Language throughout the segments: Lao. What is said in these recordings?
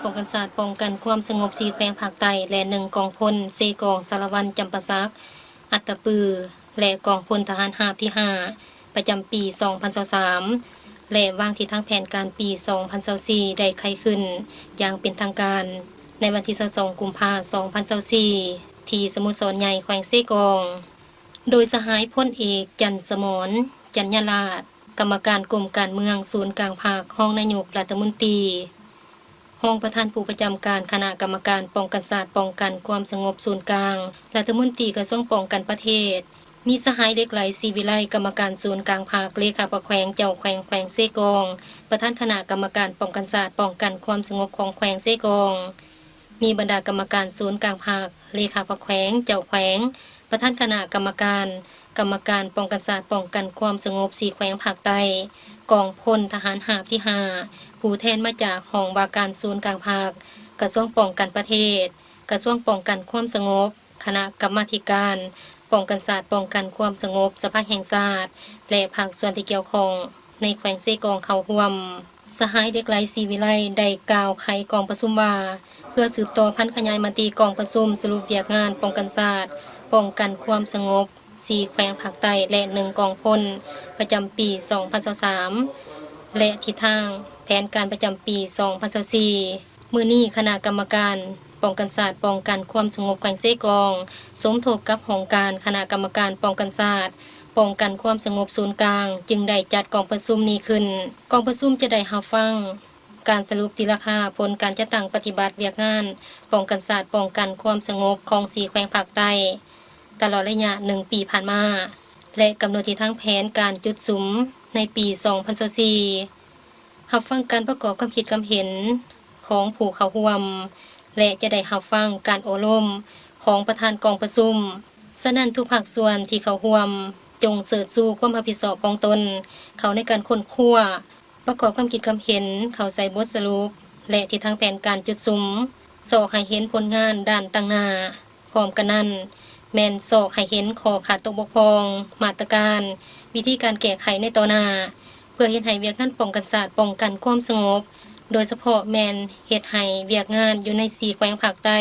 ປ້ອງກັນຊາດ ປ້ອງກັນຄວາມສະຫງົບ ສີ່ແຂວງພາກໃຕ້ ແລະ ໜຶ່ງກອງພົນ ເຊກອງ ສາລະວັນ ຈຳປາສັກ ອັດຕະປື ແລະ ກອງພົນທະຫານຮາບທີຫ້າ ປະຈຳປີສອງພັນຊາວສາມ ແລະ ວາງທິດທາງແຜນການປີສອງພັນຊາວສີ່ ໄດ້ໄຂຂຶ້ນຢ່າງເປັນທາງການ ໃນວັນທີຊາວສອງ ກຸມພາ ສອງພັນຊາວສີ່ ທີ່ສະໂມສອນໃຫຍ່ແຂວງເຊກອງ. ໂດຍສະຫາຍພົນເອກ ຈັນສະໝອນ ຈັນຍາລາດ ກຳມະການກົມການເມືອງສູນກາງພັກ, ຮອງນາຍົກລັດຖະມົນຕີ, ຮອງປະທານຜູ້ປະຈຳການຄະນະກຳມະການປ້ອງກັນຊາດ ປ້ອງກັນຄວາມສະຫງົບສູນກາງ, ລັດຖະມົນຕີກະຊວງປ້ອງກັນປະເທດ, ມີສະຫາຍ ເຫຼັກໄຫຼ ສີວິໄລ ກຳມະການສູນກາງພັກ, ເລຂາພັກແຂວງ, ເຈົ້າແຂວງແຂວງເຊກອງ, ປະທານຄະນະກຳມະການປ້ອງກັນຊາດ ປ້ອງກັນຄວາມສະຫງົບຂອງແຂວງເຊກອງ, ມີບັນດາກຳມະການສູນກາງພັກ, ເລຂາພັກແຂວງ, ເຈົ້າແຂວງ, ປະທານຄະນະກຳມະການ, ກຳມະການປ້ອງກັນຊາດ ປ້ອງກັນຄວາມສະຫງົບສີ່ແຂວງພາກໃຕ້, ກອງພົນທະຫານຮາບທີຫ້າ, ຜູ້ແທນມາຈາກຫ້ອງວ່າການສູນກາງພັກ, ກະຊວງປ້ອງກັນປະເທດ, ກະຊວງປ້ອງກັນຄວາມສະຫງົບ, ຄະນະກຳມາທິການປ້ອງກັນຊາດ ປ້ອງກັນຄວາມສະຫງົບສະພາແຫ່ງຊາດ ແລະ ພາກສ່ວນທີ່ກ່ຽວຂ້ອງໃນແຂວງເຊກອງເຂົ້າຮ່ວມ. ສະຫາຍ ເຫຼັກໄຫຼ ສີວິໄລ ໄດ້ກ່າວໄຂກອງປະຊຸມວ່າ ເພື່ອສືບຕໍ່ຜັນຂະຫຍາຍມະຕິກອງປະຊຸມສະຫຼຸບວຽກງານປ້ອງກັນຊາດ ປ້ອງກັນຄວາມສະຫງົບສີ່ແຂວງພາກໃຕ້ ແລະ ໜຶ່ງກອງພົນ ປະຈຳປີສອງພັນຊາວສາມ ແລະ ທິດທາງແຜນການປະຈຳປີສອງພັນຊາວສີ່ ມື້ນີ້ຄະນະກຳມະການປ້ອງກັນຊາດ ປ້ອງກັນຄວາມສະຫງົບແຂວງເຊກອງ ສົມທົບກັບຫ້ອງການຄະນະກຳມະການປ້ອງກັນຊາດ ປ້ອງກັນຄວາມສະຫງົບສູນກາງ ຈຶ່ງໄດ້ຈັດກອງປະຊຸມນີ້ຂຶ້ນ. ກອງປະຊຸມຈະໄດ້ຮັບຟັງການສະຫຼຸບຕີລາຄາຜົນການຈັດຕັ້ງປະຕິບັດວຽກງານປ້ອງກັນຊາດ ປ້ອງກັນຄວາມສະຫງົບຂອງສີ່ແຂວງພາກໃຕ້ ຕະຫຼອດໄລຍະໜຶ່ງປີຜ່ານມາ ແລະ ກຳນົດທິດທາງແຜນການຈຸດສຸມໃນປີສອງພັນຊາວສີ່. ຮັບຟັງການປະກອບຄວາມຄິດຄວາມເຫັນຂອງຜູ້ເຂົ້າຮ່ວມ ແລະ ຈະໄດ້ຮັບຟັງການໂອ້ລົມຂອງປະທານກອງປະຊຸມ. ສະນັ້ນ, ທຸກພາກສ່ວນທີ່ເຂົ້າຮ່ວມ ຈົ່ງເຊີດຊູຄວາມຮັບຜິດຊອບຂອງຕົນເຂົ້າໃນການຄົ້ນຄວ້າ, ປະກອບຄວາມຄິດຄວາມເຫັນເຂົ້າໃສ່ບົດສະຫຼຸບ ແລະ ທິດທາງແຜນການຈຸດສຸມ, ຊອກໃຫ້ເຫັນຜົນງານດ້ານຕັ້ງໜ້າ. ພ້ອມກັນນັ້ນ, ແມ່ນຊອກໃຫ້ເຫັນຂໍ້ຂາດຕົກບົກຜ່ອງ, ມາດຕະການ, ວິທີການແກ້ໄຂໃນຕໍ່ໜ້າ, ເພື່ອເຮັດໃຫ້ວຽກງານປ້ອງກັນຊາດ, ປ້ອງກັນຄວາມສະຫງົບ, ໂດຍສະເພາະແມ່ນເຮັດໃຫ້ວຽກງານຢູ່ໃນສີ່ແຂວງພາກໃຕ້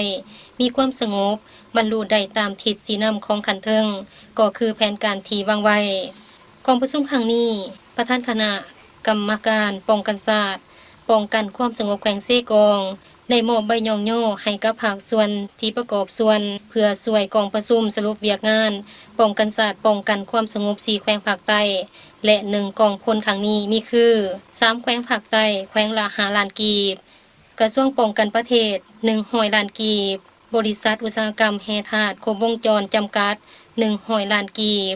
ມີຄວາມສະຫງົບ, ບັນລຸໄດ້ຕາມທິດຊີ້ນຳຂອງຂັ້ນເທິງ, ກໍຄືແຜນການທີ່ວາງໄວ້. ກອງປະຊຸມຄັ້ງນີ້, ປະທານຄະນະກຳມະການປ້ອງກັນຊາດ, ປ້ອງກັນຄວາມສະຫງົບແຂວງເຊກອງ ໄດ້ມອບໃບຍ້ອງຍໍໃຫ້ກັບພາກສ່ວນທີ່ປະກອບສ່ວນ ເພື່ອຊ່ວຍກອງປະຊຸມສະຫຼຸບວຽກງານປ້ອງກັນຊາດ, ປ້ອງກັນຄວາມສະຫງົບສີ່ແຂວງພາກໃຕ້ ແລະ ໜຶ່ງກອງພົນຄັ້ງນີ້ມີຄື, ສາມແຂວງພາກໃຕ້, ແຂວງລະຫ້າລ້ານກີບ, ກະຊວງປ້ອງກັນປະເທດ ໜຶ່ງຮ້ອຍລ້ານກີບ, ບໍລິສັດອຸດສາຫະກຳແຮ່ທາດຄົບວົງຈອນຈຳກັດ ໜຶ່ງຮ້ອຍລ້ານກີບ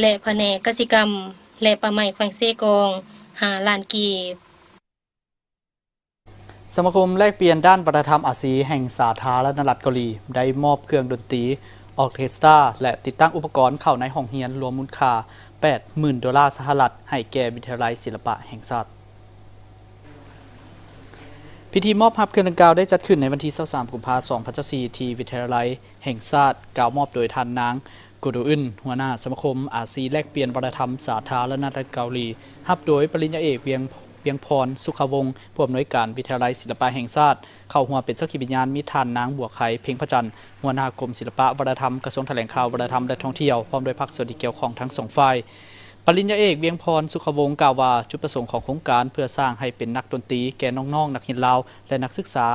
ແລະ ພະແນກກະສິກຳ ແລະ ປ່າໄມ້ແຂວງເຊກອງ ຫ້າລ້ານກີບ. ສະມາຄົມແລກປ່ຽນດ້ານວັດທະນະທຳອາຊີແຫ່ງສາທາລະນະລັດເກົາຫຼີ ໄດ້ມອບເຄື່ອງດົນຕີອໍເຄສຕາ ແລະ ຕິດຕັ້ງອຸປະກອນເຂົ້າໃນຫ້ອງຮຽນ ລວມມູນຄ່າແປດໝື່ນໂດລາສະຫະລັດ ໃຫ້ແກ່ວິທະຍາໄລສິລະປະແຫ່ງຊາດ. ພິທີມອບຮັບເຄື່ອງດັ່ງກ່າວໄດ້ຈັດຂຶ້ນໃນວັນທີຊາວສາມ ກຸມພາ ສອງພັນຊາວສີ່ ທີ່ວິທະຍາໄລແຫ່ງຊາດ, ກ່າວມອບໂດຍທ່ານນາງ ໂກໂດອຶນ ຫົວໜ້າສະມາຄົມອາຊີແລກປ່ຽນວັດທະນະທຳສາທາລະນະລັດເກົາຫຼີ, ຮັບໂດຍປະລິນຍາເອກ ວຽງ ວຽງພອນ ສຸຂະວົງ ຜູ້ອຳນວຍການວິທະຍາໄລສິລະປະແຫ່ງຊາດ, ເຂົ້າຮ່ວມເປັນສັກຂີພິຍານມີທ່ານນາງ ບົວໄຄ ເພັງພະຈັນ ຫົວໜ້າກົມສິລະປະວັດທະນະທຳ ກະຊວງຖະແຫຼງຂ່າວ ວັດທະນະທຳ ແລະ ທ່ອງທ່ຽວ ພ້ອມດ້ວຍພາກສ່ວນທີ່ກ່ຽວຂ້ອງທັງສອງຝ່າຍ. ປະລິນຍາເອກ ວຽງພອນ ສຸຂະວົງ ກ່າວວ່າ ຈຸດປະສົງຂອງໂຄງການເພື່ອສ້າງໃຫ້ເປັນນັກດົນຕີແກ່ນ້ອງໆນັກຮຽນລາວ ແລະ ນັກສຶກສາ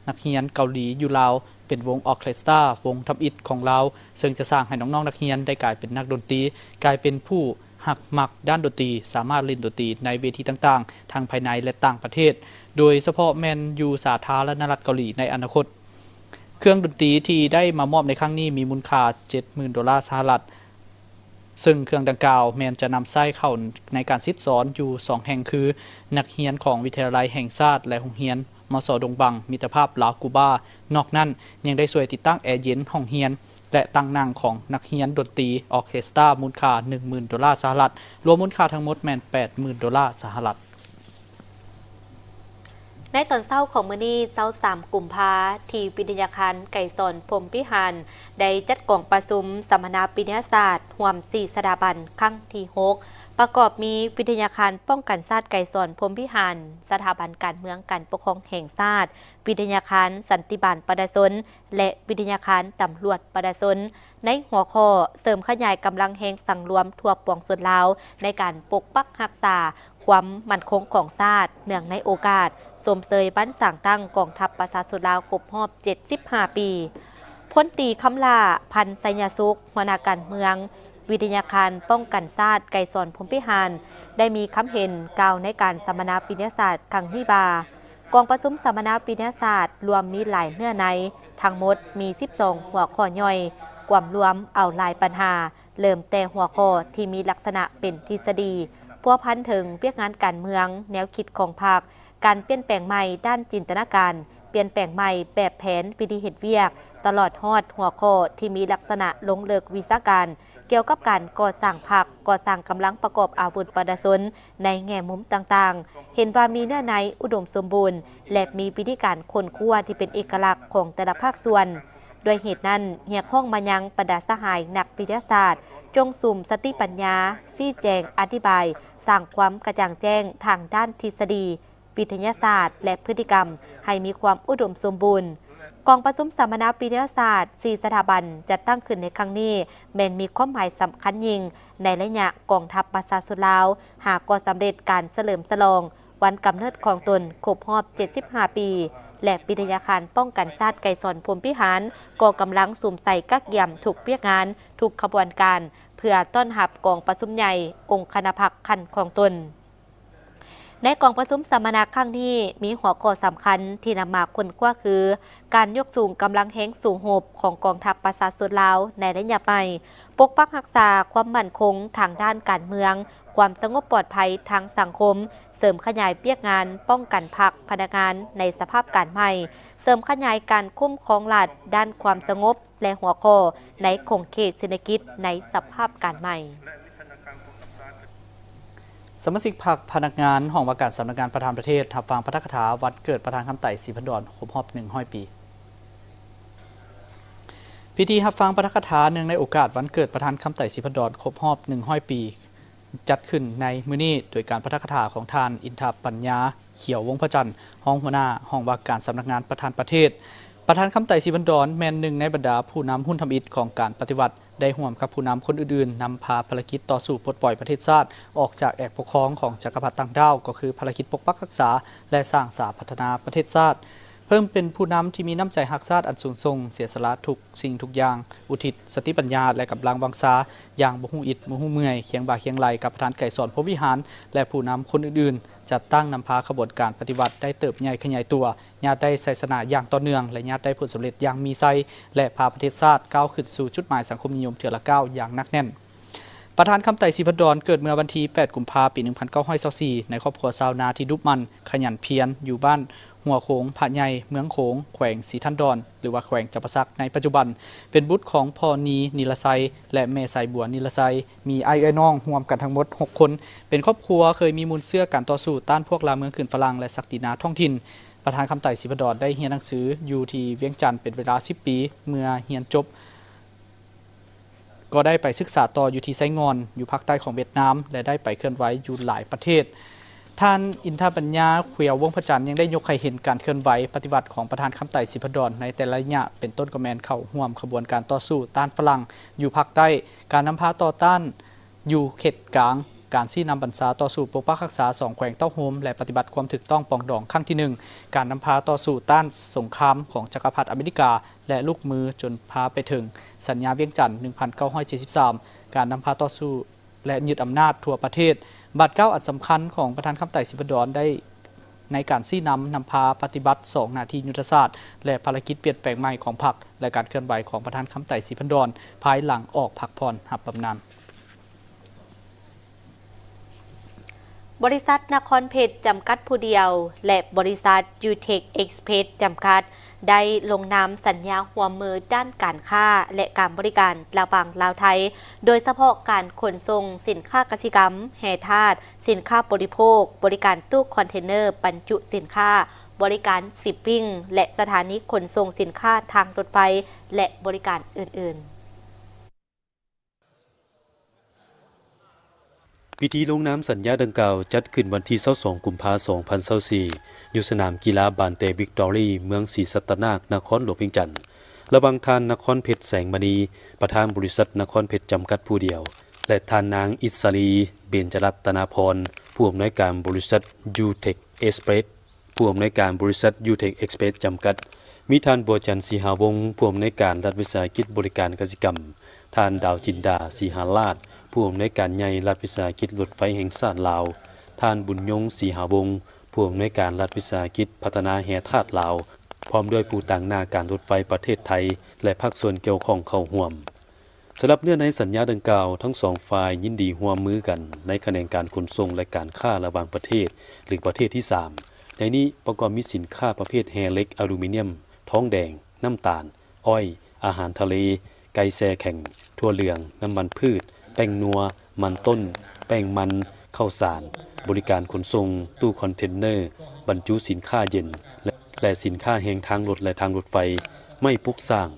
ນັກຮຽນເກົາຫຼີຢູ່ລາວ ເປັນວົງອໍເຄສຕາ ວົງທຳອິດຂອງລາວ, ເຊິ່ງຈະສ້າງໃຫ້ນ້ອງໆນັກຮຽນໄດ້ກາຍເປັນນັກດົນຕີ, ກາຍເປັນຜູ້ຮັກມັກດ້ານດົນຕີ, ສາມາດຫຼິ້ນດົນຕີໃນເວທີຕ່າງໆ ທັງພາຍໃນ ແລະ ຕ່າງປະເທດ, ໂດຍສະເພາະແມ່ນຢູ່ສາທາລະນະລັດເກົາຫຼີໃນອະນາຄົດ. ເຄື່ອງດົນຕີທີ່ໄດ້ມາມອບໃນຄັ້ງນີ້ມີມູນຄ່າເຈັດໝື່ນໂດລາສະຫະລັດ, ເຊິ່ງເຄື່ອງດັ່ງກ່າວແມ່ນຈະນຳໃຊ້ເຂົ້າໃນການສິດສອນຢູ່ສອງແຫ່ງ ຄື ນັກຮຽນຂອງວິທະຍາໄລແຫ່ງຊາດ ແລະ ໂຮງຮຽນ ມສ ດົງບັງ ມິດຕະພາບລາວ-ກູບາ. ນອກນັ້ນ ຍັງໄດ້ຊ່ວຍຕິດຕັ້ງແອເຢັນຫ້ອງຮຽນ ແລະ ຕັ່ງນັ່ງຂອງນັກຮຽນດົນຕີອໍເຄສຕາ ມູນຄ່າໜຶ່ງໝື່ນໂດລາສະຫະລັດ, ລວມມູນຄ່າທັງໝົດແມ່ນແປດໝື່ນໂດລາສະຫະລັດ. ໃນຕອນເຊົ້າຂອງມື້ນີ້ ຊາວສາມ ກຸມພາ ທີ່ວິທະຍາຄານໄກສອນ ພົມພິຫານ ໄດ້ຈັດກອງປະຊຸມສຳມະນາວິທະຍາສາດຮ່ວມສີ່ສະຖາບັນ ຄັ້ງທີຫົກ ປະກອບມີວິທະຍາຄານປ້ອງກັນຊາດໄກສອນ ພົມວິຫານ, ສະຖາບັນການເມືອງການປົກຄອງແຫ່ງຊາດ, ວິທະຍາຄານສັນຕິບານປະຊາຊົນ ແລະ ວິທະຍາຄານຕຳຫຼວດປະຊາຊົນ ໃນຫົວຂໍ້ເສີມຂະຫຍາຍກຳລັງແຮງສັງລວມທົ່ວປວງຊົນລາວ ໃນການປົກປັກຮັກສາຄວາມໝັ້ນຄົງຂອງຊາດ, ເນື່ອງໃນໂອກາດຊົມເຊີຍວັນສ້າງຕັ້ງກອງທັບປະຊາຊົນລາວຄົບຮອບເຈັດສິບຫ້າປີ. ພົນຕີ ຄຳຫຼ້າ ພັນໄຊຍະສຸກ, ຫົວໜ້າການເມືອງ, ວິທະຍາຄານປ້ອງກັນຊາດ ໄກສອນ ພົມວິຫານ ໄດ້ມີຄຳເຫັນກ່າວໃນການສຳມະນາວິທະຍາສາດຄັ້ງນີ້ວ່າ, ກອງປະຊຸມສຳມະນາວິທະຍາສາດລວມມີຫຼາຍເນື້ອໃນ, ທັງໝົດມີສິບສອງຫົວຂໍ້ຍ່ອຍ, ກວມລວມເອົາຫຼາຍບັນຫາ, ເລີ່ມແຕ່ຫົວຂໍ້ທີ່ມີລັກສະນະເປັນທິດສະດີ, ພົວພັນເຖິງວຽກງານການເມືອງ, ແນວຄິດຂອງພັກ, ການປ່ຽນແປງໃໝ່ດ້ານຈິນຕະນາການ, ປ່ຽນແປງໃໝ່ແບບແຜນວິທີເຮັດວຽກ, ຕະຫຼອດຮອດຫົວຂໍ້ທີ່ມີລັກສະນະລົງເລິກວິຊາການ ກ່ຽວກັບການກໍ່ສ້າງພັກ, ກໍ່ສ້າງກຳລັງປະກອບອາວຸດປະຊາຊົນໃນແງ່ມຸມຕ່າງໆ, ເຫັນວ່າມີເນື້ອໃນອຸດົມສົມບູນ ແລະ ມີວິທີການຄົ້ນຄວ້າທີ່ເປັນເອກະລັກຂອງແຕ່ລະພາກສ່ວນ. ດ້ວຍເຫດນັ້ນ, ຮຽກຮ້ອງມາຍັງບັນດາສະຫາຍນັກວິທະຍາສາດ, ຈົ່ງສຸມສະຕິປັນຍາ, ຊີ້ແຈງ, ອະທິບາຍ, ສ້າງຄວາມກະຈ່າງແຈ້ງທາງດ້ານທິດສະດີ, ວິທະຍາສາດ ແລະ ພຶດຕິກຳໃຫ້ມີຄວາມອຸດົມສົມບູນ. ກອງປະຊຸມສຳມະນາວິທະຍາສາດສີ່ສະຖາບັນ ຈັດຕັ້ງຂຶ້ນໃນຄັ້ງນີ້ ແມ່ນມີຄວາມໝາຍສຳຄັນຍິ່ງໃນໄລຍະກອງທັບປະຊາຊົນລາວ ຫາກໍ່ສຳເລັດການສະເຫຼີມສະຫຼອງວັນກຳເນີດຂອງຕົນຄົບຮອບເຈັດສິບຫ້າປີ ແລະ ວິທະຍາຄານປ້ອງກັນຊາດໄກສອນ ພົມວິຫານ ກໍກຳລັງສຸມໃສ່ກະກຽມທຸກວຽກງານ, ທຸກຂະບວນການ ເພື່ອຕ້ອນຮັບກອງປະຊຸມໃຫຍ່ອົງຄະນະພັກຂັ້ນຂອງຕົນ. ໃນກອງປະຊຸມສຳມະນາຄັ້ງນີ້ ມີຫົວຂໍ້ສຳຄັນທີ່ນຳມາຄົ້ນຄວ້າຄື ການຍົກສູງກຳລັງແຮງສູ້ຮົບຂອງກອງທັບປະຊາຊົນລາວໃນໄລຍະໃໝ່, ປົກປັກຮັກສາຄວາມໝັ້ນຄົງທາງດ້ານການເມືອງ, ຄວາມສະຫງົບປອດໄພທາງສັງຄົມ, ເສີມຂະຫຍາຍວຽກງານປ້ອງກັນພັກພະນັກງານໃນສະພາບການໃໝ່, ເສີມຂະຫຍາຍການຄຸ້ມຄອງລັດດ້ານຄວາມສະຫງົບ ແລະ ຫົວຂໍ້ໃນຂົງເຂດເສດຖະກິດໃນສະພາບການໃໝ່. ສະມາຊິກພັກພະນັກງານ ຫ້ອງວ່າການສຳນັກງານປະທານປະເທດ ຮັບຟັງປາຖະກະຖາວັນເກີດປະທານຄຳໄຕ ສີພັນດອນ ຄົບຮອບໜຶ່ງຮ້ອຍປີ. ພິທີຮັບຟັງປາຖະກະຖາເນື່ອງໃນໂອກາດວັນເກີດປະທານຄຳໄຕ ສີພັນດອນ ຄົບຮອບໜຶ່ງຮ້ອຍປີ ຈັດຂຶ້ນໃນມື້ນີ້ ໂດຍການປາຖະກະຖາຂອງທ່ານ ອິນທະປັນຍາ ຂຽວວົງພະຈັນ ຮອງຫົວໜ້າຫ້ອງວ່າການສຳນັກງານປະທານປະເທດ. ປະທານຄຳໄຕ ສີພັນດອນ ແມ່ນໜຶ່ງໃນບັນດາຜູ້ນຳຮຸ່ນທຳອິດຂອງການປະຕິວັດ, ໄດ້ຮ່ວມກັບຜູ້ນຳຄົນອື່ນໆ ນຳພາພາລະກິດຕໍ່ສູ້ປົດປ່ອຍປະເທດຊາດອອກຈາກແອກປົກຄອງຂອງຈັກກະພັດຕ່າງດ້າວ, ກໍຄືພາລະກິດປົກປັກຮັກສາ ແລະ ສ້າງສາພັດທະນາປະເທດຊາດ. ເພິ່ນເປັນຜູ້ນຳທີ່ມີນ້ຳໃຈຮັກຊາດອັນສູງສົ່ງ, ເສຍສະຫຼະທຸກສິ່ງທຸກຢ່າງ, ອຸທິດສະຕິປັນຍາ ແລະ ກຳລັງວັງຊາຢ່າງບໍ່ຮູ້ອິດບໍ່ຮູ້ເມື່ອຍ, ຄຽງບ່າຄຽງໄຫຼ່ກັບປະທານໄກສອນ ພົມວິຫານ ແລະ ຜູ້ນຳຄົນອື່ນໆ, ຈັດຕັ້ງນຳພາຂະບວນການປະຕິວັດໄດ້ເຕີບໃຫຍ່ຂະຫຍາຍຕົວ, ຍາດໄດ້ໄຊຊະນະຢ່າງຕໍ່ເນື່ອງ ແລະ ຍາດໄດ້ຜົນສຳເລັດຢ່າງມີໄຊ ແລະ ພາປະເທດຊາດກ້າວຂຶ້ນສູ່ຈຸດໝາຍສັງຄົມນິຍົມເທື່ອລະກ້າວຢ່າງໜັກແໜ້ນ. ປະທານຄຳໄຕ ສີພັນດອນ ເກີດເມື່ອວັນທີແປດ ກຸມພາ ປີໜຶ່ງພັນເກົ້າຮ້ອຍຊາວສີ່ ໃນຄອບຄົວຊາວນາທີ່ດຸໝັ່ນ, ຂະຫຍັນພຽນ, ຢູ່ບ້ານຫົວໂຂງພະໃຫຍ່, ເມືອງໂຂງ, ແຂວງສີທັນດອນ ຫຼືວ່າແຂວງຈຳປາສັກໃນປັດຈຸບັນ, ເປັນບຸດຂອງພໍ່ນີ ນີລະໄຊ ແລະ ແມ່ສາຍບົວ ນີລະໄຊ, ມີອ້າຍເອື້ອຍນ້ອງຮວມກັນທັງໝົດຫົກຄົນ, ເປັນຄອບຄົວເຄີຍມີມູນເຊື້ອການຕໍ່ສູ້ຕ້ານພວກລ່າເມືອງຂຶ້ນຝຣັ່ງ ແລະ ສັກດິນາທ້ອງຖິ່ນ. ປະທານຄຳໄຕ ສີພັນດອນ ໄດ້ຮຽນໜັງສືຢູ່ທີ່ວຽງຈັນເປັນເວລາສິບປີ, ເມື່ອຮຽນຈົບ ກໍໄດ້ໄປສຶກສາຕໍ່ຢູ່ທີ່ໄຊງ່ອນ ຢູ່ພາກໃຕ້ຂອງຫວຽດນາມ ແລະ ໄດ້ໄປເຄື່ອນໄຫວຢູ່ຫຼາຍປະເທດ. ທ່ານ ອິນທະປັນຍາ ຂຽວວົງພະຈັນ ຍັງໄດ້ຍົກໃຫ້ເຫັນການເຄື່ອນໄຫວປະຕິວັດຂອງປະທານຄຳໄຕ ສີພັນດອນ ໃນແຕ່ລະໄລຍະ, ເປັນຕົ້ນກໍແມ່ນເຂົ້າຮ່ວມຂະບວນການຕໍ່ສູ້ຕ້ານຝຣັ່ງຢູ່ພາກໃຕ້, ການນຳພາຕໍ່ຕ້ານຢູ່ເຂດກາງ, ການຊີ້ນຳບັນຊາຕໍ່ສູ້ປົກປັກຮັກສາສອງແຂວງເຕົ້າໂຮມ ແລະ ປະຕິບັດຄວາມຖືກຕ້ອງປອງດອງຄັ້ງທີໜຶ່ງ, ການນຳພາຕໍ່ສູ້ຕ້ານສົງຄາມຂອງຈັກກະພັດອາເມລິກາ ແລະ ລູກມື ຈົນພາໄປເຖິງສັນຍາວຽງຈັນ ໜຶ່ງພັນເກົ້າຮ້ອຍເຈັດສິບສາມ, ການນຳພາຕໍ່ສູ້ ແລະ ຍຶດອຳນາດທົ່ວປະເທດ. ບາດກ້າວອັນສຳຄັນຂອງປະທານຄຳໄຕ ສີພັນດອນ ໄດ້ໃນການຊີ້ນຳນຳພາປະຕິບັດສອງໜ້າທີ່ຍຸດທະສາດ ແລະ ພາລະກິດປ່ຽນແປງໃໝ່ຂອງພັກ ແລະ ການເຄື່ອນໄຫວຂອງປະທານຄຳໄຕ ສີພັນດອນ ພາຍຫຼັງອອກພັກຜ່ອນຮັບບຳນານ. ບໍລິສັດນະຄອນເພັດຈຳກັດຜູ້ດຽວ ແລະ ບໍລິສັດ ຢູເທັກເອັກສເພຣສ ຈຳກັດ ໄດ້ລົງນາມສັນຍາຮ່ວມມືດ້ານການຄ້າ ແລະ ການບໍລິການລະຫວ່າງລາວ-ໄທ, ໂດຍສະເພາະການຂົນສົ່ງສິນຄ້າກະສິກຳ, ແຮ່ທາດ, ສິນຄ້າບໍລິໂພກ, ບໍລິການຕູ້ຄອນເທນເນີບັນຈຸສິນຄ້າ, ບໍລິການຊິບປິ້ງ ແລະ ສະຖານີຂົນສົ່ງສິນຄ້າທາງລົດໄຟ ແລະ ບໍລິການອື່ນໆ. ພິທີລົງນາມສັນຍາດັ່ງກ່າວຈັດຂຶ້ນວັນທີຊາວສອງ ກຸມພາ ສອງພັນຊາວສີ່ ຢູ່ສະໜາມກິລາບານແຕວິກຕໍຣີ ເມືອງສີສັດຕະນາກ ນະຄອນຫຼວງວຽງຈັນ ລະຫວ່າງທ່ານນະຄອນເພັດ ແສງມະນີ ປະທານບໍລິສັດນະຄອນເພັດຈຳກັດຜູ້ດຽວ ແລະ ທ່ານນາງ ອິດສາລີ ເບນຈະລັດຕະນາພອນ ຜູ້ອຳນວຍການບໍລິສັດ ຢູເທັກເອັກສເປຣສ ຜູ້ອຳນວຍການບໍລິສັດ ຢູເທັກເອັກສເປຣສ ຈຳກັດ, ມີທ່ານ ບົວຈັນ ສີຫາວົງ ຜູ້ອຳນວຍການລັດວິສາຫະກິດບໍລິການກະສິກຳ, ທ່ານ ດາວຈິນດາ ສີຫາລາດ ຜູ້ອຳນວຍການໃຫຍ່ລັດວິສາຫະກິດລົດໄຟແຫ່ງຊາດລາວ, ທ່ານ ບຸນຍົງ ສີຫາວົງ ຜູ້ອຳນວຍການລັດວິສາຫະກິດພັດທະນາແຮ່ທາດລາວ, ພ້ອມດ້ວຍຜູ້ຕາງໜ້າການລົດໄຟປະເທດໄທ ແລະ ພາກສ່ວນກ່ຽວຂ້ອງເຂົ້າຮ່ວມ. ສຳລັບເນື້ອໃນສັນຍາດັ່ງກ່າວ, ທັງສອງຝ່າຍຍິນດີຮ່ວມມືກັນໃນຂະແໜງການຂົນສົ່ງ ແລະ ການຄ້າລະຫວ່າງປະເທດ ຫຼື ປະເທດທີສາມ. ໃນນີ້ປະກອບມີສິນຄ້າປະເພດແຮ່ເຫຼັກ, ອາລູມີນຽມ, ທອງແດງ, ນ້ຳຕານ, ອ້ອຍ, ອາຫານທະເລ, ໄກ່ແຊ່ແຂງ, ຖົ່ວເຫຼືອງ, ນ້ຳມັນພືດ, ແປ້ງນົວ, ມັນຕົ້ນ, ແປ້ງມັນ, ເຂົ້າສານ, ບໍລິການຂົນສົ່ງ, ຕູ້ຄອນເທັນເນີ, ບັນຈຸສິນຄ້າເຢັນ ແລະ ແລະ ສິນຄ້າແຮງທາງລົດ ແລະ ທາງລົດໄຟ, ໄມ້ປຸກສ້າງ,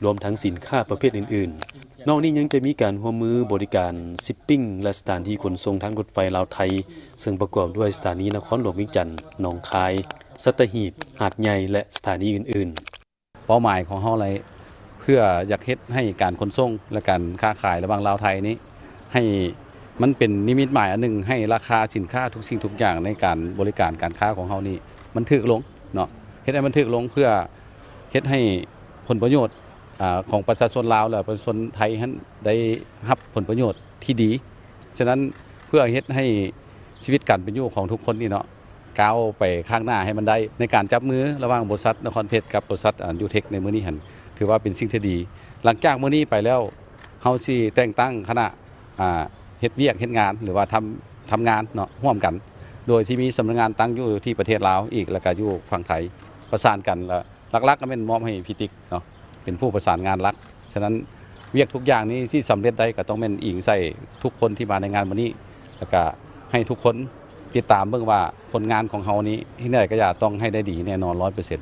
ລວມທັງສິນຄ້າປະເພດອື່ນໆ. ນອກນີ້ຍັງຈະມີການຮ່ວມມືບໍລິການຊິບປິ້ງ ແລະ ສະຖານທີ່ຂົນສົ່ງທາງລົດໄຟລາວໄທ, ເຊິ່ງປະກອບດ້ວຍສະຖານີນະຄອນຫຼວງວຽງຈັນ, ໜອງຄາຍ, ສັດຕະຫີບ, ຫາດໃຫຍ່ ແລະ ສະຖານີອື່ນໆ. ເປົ້າໝາຍຂອງເຮົາເລີຍ ເພື່ອຢາກເຮັດໃຫ້ການຂົນສົ່ງ ແລະ ການຄ້າຂາຍລະຫວ່າງລາວໄທນີ້ ໃຫ້ມັນເປັນນິມິດໝາຍອັນໜຶ່ງ ໃຫ້ລາຄາສິນຄ້າທຸກສິ່ງທຸກຢ່າງໃນການບໍລິການການຄ້າຂອງເຮົານີ້ ມັນຖືກລົງເນາະ, ເຮັດໃຫ້ມັນຖືກລົງ ເພື່ອເຮັດໃຫ້ຜົນປະໂຫຍດ ອາ ຂອງປະຊາຊົນລາວ ແລະ ປະຊາຊົນໄທຫັ້ນໄດ້ຮັບຜົນປະໂຫຍດທີ່ດີ. ສະນັ້ນ ເພື່ອເຮັດໃຫ້ຊີວິດການເປັນຢູ່ຂອງທຸກຄົນນີ້ເນາະ ກ້າວໄປຂ້າງໜ້າໃຫ້ມັນໄດ້ ໃນການຈັບມືລະຫວ່າງບໍລິສັດນະຄອນເພັດກັບບໍລິສັດ ອາ ຢູເທັກ ໃນມື້ນີ້ຫັ້ນ ຖືວ່າເປັນສິ່ງທີ່ດີ. ຫຼັງຈາກມື້ນີ້ໄປແລ້ວ ເຮົາຊິແຕ່ງຕັ້ງຄະນະ ອາ ເຮັດວຽກເຮັດງານ ຫຼືວ່າທຳ ທຳງານເນາະ ຮ່ວມກັນ ໂດຍທີ່ມີສຳນັກງານຕັ້ງຢູ່ທີ່ປະເທດລາວອີກ ແລ້ວກະຢູ່ຝັ່ງໄທ ປະສານກັນ ແລ້ວ ຫຼັກໆກໍແມ່ນມອບໃຫ້ພີ່ຕິກເນາະ ເປັນຜູ້ປະສານງານຫຼັກ. ສະນັ້ນ ວຽກທຸກຢ່າງນີ້ຊິສຳເລັດໄດ້ ກໍຕ້ອງແມ່ນອີງໃສ່ທຸກຄົນທີ່ມາໃນງານມື້ນີ້ ແລ້ວກະໃຫ້ທຸກຄົນຕິດຕາມເບິ່ງວ່າຜົນງານຂອງເຮົານີ້ ເຮັດແນວໃດກໍຢ່າ ຕ້ອງໃຫ້ໄດ້ດີແນ່ນອນຮ້ອຍເປີເຊັນ.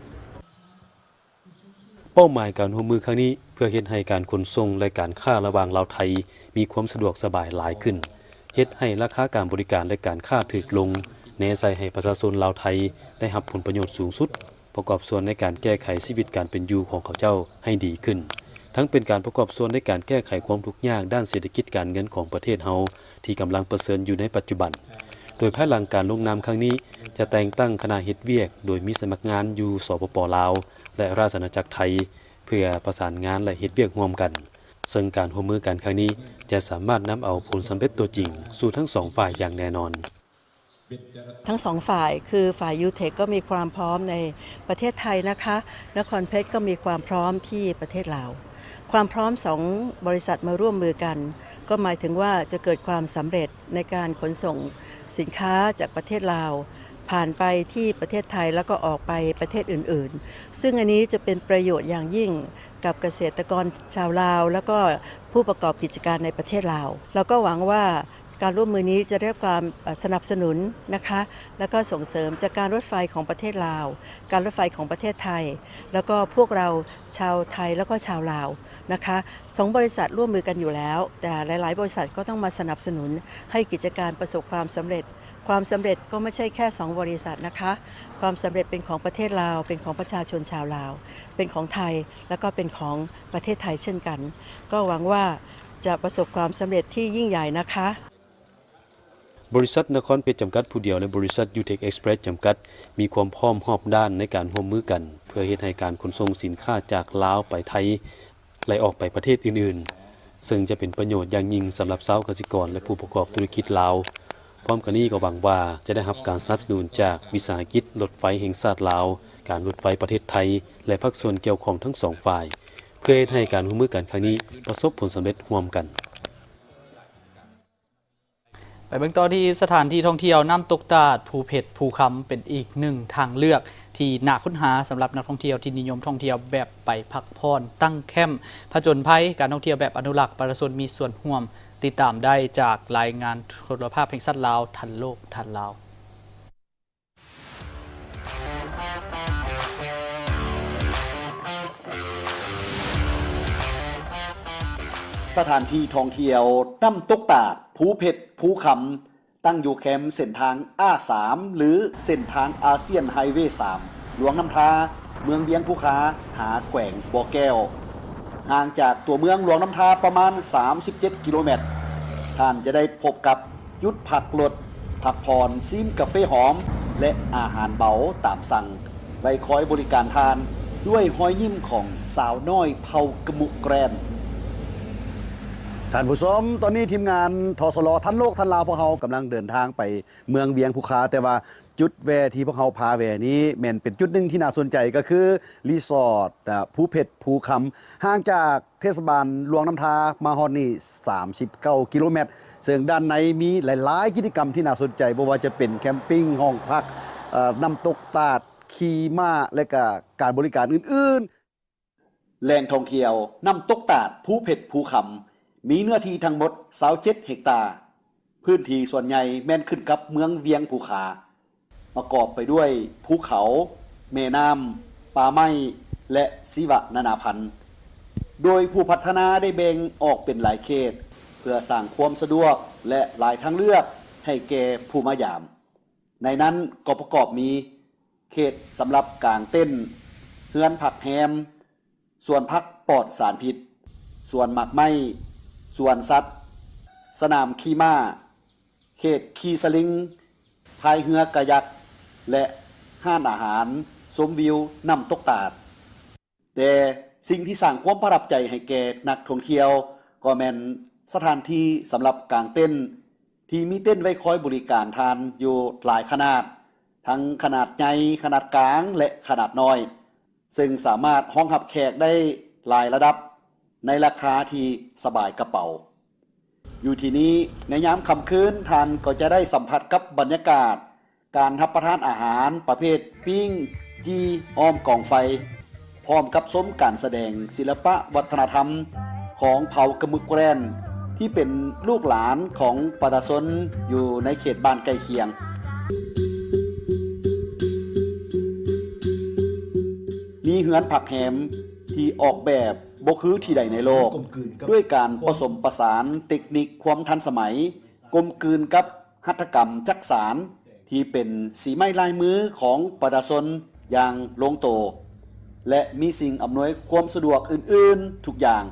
ເປົ້າໝາຍການຮ່ວມມືຄັ້ງນີ້ ເພື່ອເຮັດໃຫ້ການຂົນສົ່ງ ແລະ ການຄ້າລະຫວ່າງລາວໄທມີຄວາມສະດວກສະບາຍຫຼາຍຂຶ້ນ, ເຮັດໃຫ້ລາຄາການບໍລິການ ແລະ ການຄ້າຖືກລົງ, ແນໃສ່ໃຫ້ປະຊາຊົນລາວໄທໄດ້ຮັບຜົນປະໂຫຍດສູງສຸດ, ປະກອບສ່ວນໃນການແກ້ໄຂຊີວິດການເປັນຢູ່ຂອງເຂົາເຈົ້າໃຫ້ດີຂຶ້ນ, ທັງເປັນການປະກອບສ່ວນໃນການແກ້ໄຂຄວາມທຸກຍາກດ້ານເສດຖະກິດການເງິນຂອງປະເທດເຮົາທີ່ກຳລັງປະເຊີນຢູ່ໃນປັດຈຸບັນ. ໂດຍພາຍຫຼັງການລົງນາມຄັ້ງນີ້ ຈະແຕ່ງຕັ້ງຄະນະເຮັດວຽກໂດຍມີສະໝັກງານຢູ່ ສປປ ລາວ ແລະ ລາຊະອານາຈັກໄທ ເພື່ອປະສານງານ ແລະ ເຮັດວຽກຮ່ວມກັນ, ເຊິ່ງການຮ່ວມມືກັນຄັ້ງນີ້ຈະສາມາດນຳເອົາຜົນສຳເລັດຕົວຈິງສູ່ທັງສອງຝ່າຍຢ່າງແນ່ນອນ. ທັງສອງຝ່າຍ ຄືຝ່າຍ ยูเทค ກໍມີຄວາມພ້ອມໃນປະເທດໄທนะคะ ນະຄອນເພັດກໍມີຄວາມພ້ອມທີ່ປະເທດລາວ. ความพร้อมสองบริษัทมาร่วมมือกัน ก็หมายถึงว่าจะเกิดความสำเร็จในการขนส่งสินค้าจากประเทศลาว ผ่านไปที่ประเทศไทย แล้วก็ออกไปประเทศอื่นๆ ซึ่งอันนี้จะเป็นประโยชน์อย่างยิ่งกับเกษตรกรชาวลาว แล้วก็ผู้ประกอบกิจการในประเทศลาว. เราก็หวังว่า การร่วมมือนี้จะได้รับความ เอ่อ สนับสนุนนะคะ แล้วก็ส่งเสริมจากการรถไฟของประเทศลาว การรถไฟของประเทศไทย แล้วก็พวกเราชาวไทยแล้วก็ชาวลาวนะคะ สองบริษัทร่วมมือกันอยู่แล้ว แต่หลายๆ บริษัทก็ต้องมาสนับสนุนให้กิจการประสบความสำเร็จ ความสำเร็จก็ไม่ใช่แค่สองบริษัทนะคะ ความสำเร็จเป็นของประเทศลาว เป็นของประชาชนชาวลาว เป็นของไทย แล้วก็เป็นของประเทศไทยเช่นกัน ก็หวังว่าจะประสบความสำเร็จที่ยิ่งใหญ่นะคะ ບໍລິສັດນະຄອນເພັດຈຳກັດຜູ້ດຽວ ແລະ ບໍລິສັດ ຢູເທັກ ເອັກສເປຣສ ຈຳກັດ ມີຄວາມພ້ອມຮອບດ້ານໃນການຮ່ວມມືກັນ ເພື່ອເຮັດໃຫ້ການຂົນສົ່ງສິນຄ້າຈາກລາວໄປໄທ ໄຫຼອອກໄປປະເທດອື່ນໆ, ເຊິ່ງຈະເປັນປະໂຫຍດຢ່າງຍິ່ງສຳລັບຊາວກະສິກອນ ແລະ ຜູ້ປະກອບທຸລະກິດລາວ. ພ້ອມກັນນີ້ກໍຫວັງວ່າຈະໄດ້ຮັບການສະໜັບສະໜູນຈາກວິສາຫະກິດລົດໄຟແຫ່ງຊາດລາວ, ການລົດໄຟປະເທດໄທ ແລະ ພາກສ່ວນກ່ຽວຂ້ອງທັງສອງຝ່າຍ ເພື່ອເຮັດໃຫ້ການຮ່ວມມືກັນຄັ້ງນີ້ປະສົບຜົນສຳເລັດຮ່ວມກັນ. ໄປເບິ່ງຕໍ່ທີ່ສະຖານທີ່ທ່ອງທ່ຽວນ້ຳຕົກຕາດ ພູເພັດ ພູຄຳ ເປັນອີກໜຶ່ງທາງເລືອກທີ່ໜ້າຄົ້ນຫາສຳລັບນັກທ່ອງທ່ຽວທີ່ນິຍົມທ່ອງທ່ຽວແບບໄປພັກຜ່ອນ, ຕັ້ງແຄ້ມ, ຜະຈົນໄພ, ການທ່ອງທ່ຽວແບບອະນຸລັກ, ປະຊາຊົນມີສ່ວນຮ່ວມ. ຕິດຕາມໄດ້ຈາກລາຍງານໂທລະພາບແຫ່ງຊາດລາວ ທັນໂລກ ທັນລາວ. ສະຖານທີ່ທ່ອງທ່ຽວນ້ຳຕົກຕາດ ພູເພັດ ພູຄຳ ຕັ້ງຢູ່ແຄມເສັ້ນທາງ ອາ ສາມ ຫຼື ເສັ້ນທາງອາຊຽນໄຮເວ ສາມ ຫຼວງນ້ຳທາ ເມືອງວຽງພູຄາ ຫາແຂວງບໍ່ແກ້ວ. ຫ່າງຈາກຕົວເມືອງຫຼວງນ້ຳທາປະມານສາມສິບເຈັດກິໂລແມັດ, ທ່ານຈະໄດ້ພົບກັບຈຸດພັກລົດ, ພັກຜ່ອນ, ຊິມກາເຟຫອມ ແລະ ອາຫານເບົາຕາມສັ່ງ ໄວ້ຄອຍບໍລິການທ່ານດ້ວຍຮອຍຍິ້ມຂອງສາວນ້ອຍເຜົ່າກະມຸແກຣນ. ທ່ານຜູ້ຊົມ, ຕອນນີ້ທີມງານ ທສລ ທັນໂລກທັນລາວ ພວກເຮົາກຳລັງເດີນທາງໄປເມືອງວຽງພູຄາ, ແຕ່ວ່າຈຸດແວ່ທີ່ພວກເຮົາພາແວ່ນີ້ແມ່ນເປັນຈຸດໜຶ່ງທີ່ໜ້າສົນໃຈ ກໍຄືຣີສອດ ອາ ພູເພັດ ພູຄຳ, ຫ່າງຈາກ ເທດສະບານຫຼວງນ້ຳທາມາຮອດນີ້ສາມສິບເກົ້າກິໂລແມັດ, ເຊິ່ງດ້ານໃນມີຫຼາຍໆກິດຈະກຳທີ່ໜ້າສົນໃຈ, ບໍ່ວ່າຈະເປັນແຄມປິງ, ຫ້ອງພັກ, ເອີ ນ້ຳຕົກຕາດ, ຂີ່ມ້າ ແລະ ກະການບໍລິການອື່ນໆ. ແຫຼ່ງທ່ອງທ່ຽວນ້ຳຕົກຕາດ ພູເພັດ ພູຄຳ ມີເນື້ອທີ່ທັງໝົດຊາວເຈັດເຮັກຕາ. ພື້ນທີ່ສ່ວນໃຫຍ່ແມ່ນຂຶ້ນກັບເມືອງວຽງພູຄາ, ປະກອບໄປດ້ວຍພູເຂົາ, ແມ່ນ້ຳ, ປ່າໄມ້ ແລະ ຊີວະນານາພັນ, ໂດຍຜູ້ພັດທະນາໄດ້ແບ່ງອອກເປັນຫຼາຍເຂດ ເພື່ອສ້າງຄວາມສະດວກ ແລະ ຫຼາຍທາງເລືອກໃຫ້ແກ່ຜູ້ມາຢາມ. ໃນນັ້ນກໍປະກອບມີ ເຂດສຳລັບກາງເຕັນ, ເຮືອນພັກແຮມ, ສວນຜັກປອດສານພິດ, ສວນໝາກໄມ້, ສວນສັດ, ສະໜາມຂີ່ມ້າ, ເຂດຂີ່ສະລິງ, ພາຍເຮືອກາຍັກ ແລະ ຮ້ານອາຫານຊົມວິວນ້ຳຕົກຕາດ. ແຕ່ສິ່ງທີ່ສ້າງຄວາມປະທັບໃຈໃຫ້ແກ່ນັກທ່ອງທ່ຽວ ກໍແມ່ນສະຖານທີ່ສຳລັບກາງເຕັນ ທີ່ມີເຕັນໄວ້ຄອຍບໍລິການທ່ານຢູ່ຫຼາຍຂະໜາດ, ທັງຂະໜາດໃຫຍ່, ຂະໜາດກາງ ແລະ ຂະໜາດນ້ອຍ, ເຊິ່ງສາມາດຮອງຮັບແຂກໄດ້ຫຼາຍລະດັບ ໃນລາຄາທີ່ສະບາຍກະເປົາ. ຢູ່ທີ່ນີ້, ໃນຍາມຄ່ຳຄືນ, ທ່ານກໍຈະໄດ້ສຳຜັດກັບບັນຍາກາດການຮັບປະທານອາຫານປະເພດປີ້ງ, ຈີ່, ອ້ອມກອງໄຟ, ພ້ອມກັບຊົມການສະແດງສິລະປະວັດທະນະທຳຂອງເຜົ່າກະມຸກແກຣນ ທີ່ເປັນລູກຫຼານຂອງປະຊາຊົນຢູ່ໃນເຂດບ້ານໃກ້ຄຽງ. ມີເຮືອນພັກແຮມທີ່ອອກແບບບໍ່ຄືທີ່ໃດໃນໂລກ, ດ້ວຍການປະສົມປະສານເຕັກນິກຄວາມທັນສະໄໝ ກົມກືນກັບຫັດຖະກຳຈັກສານທີ່ເປັນສີໄມ້ລາຍມືຂອງປະຊາຊົນຢ່າງລົງໂຕ ແລະ ມີສິ່ງອຳນວຍຄວາມສະດວກອື່ນໆທຸກຢ່າງ.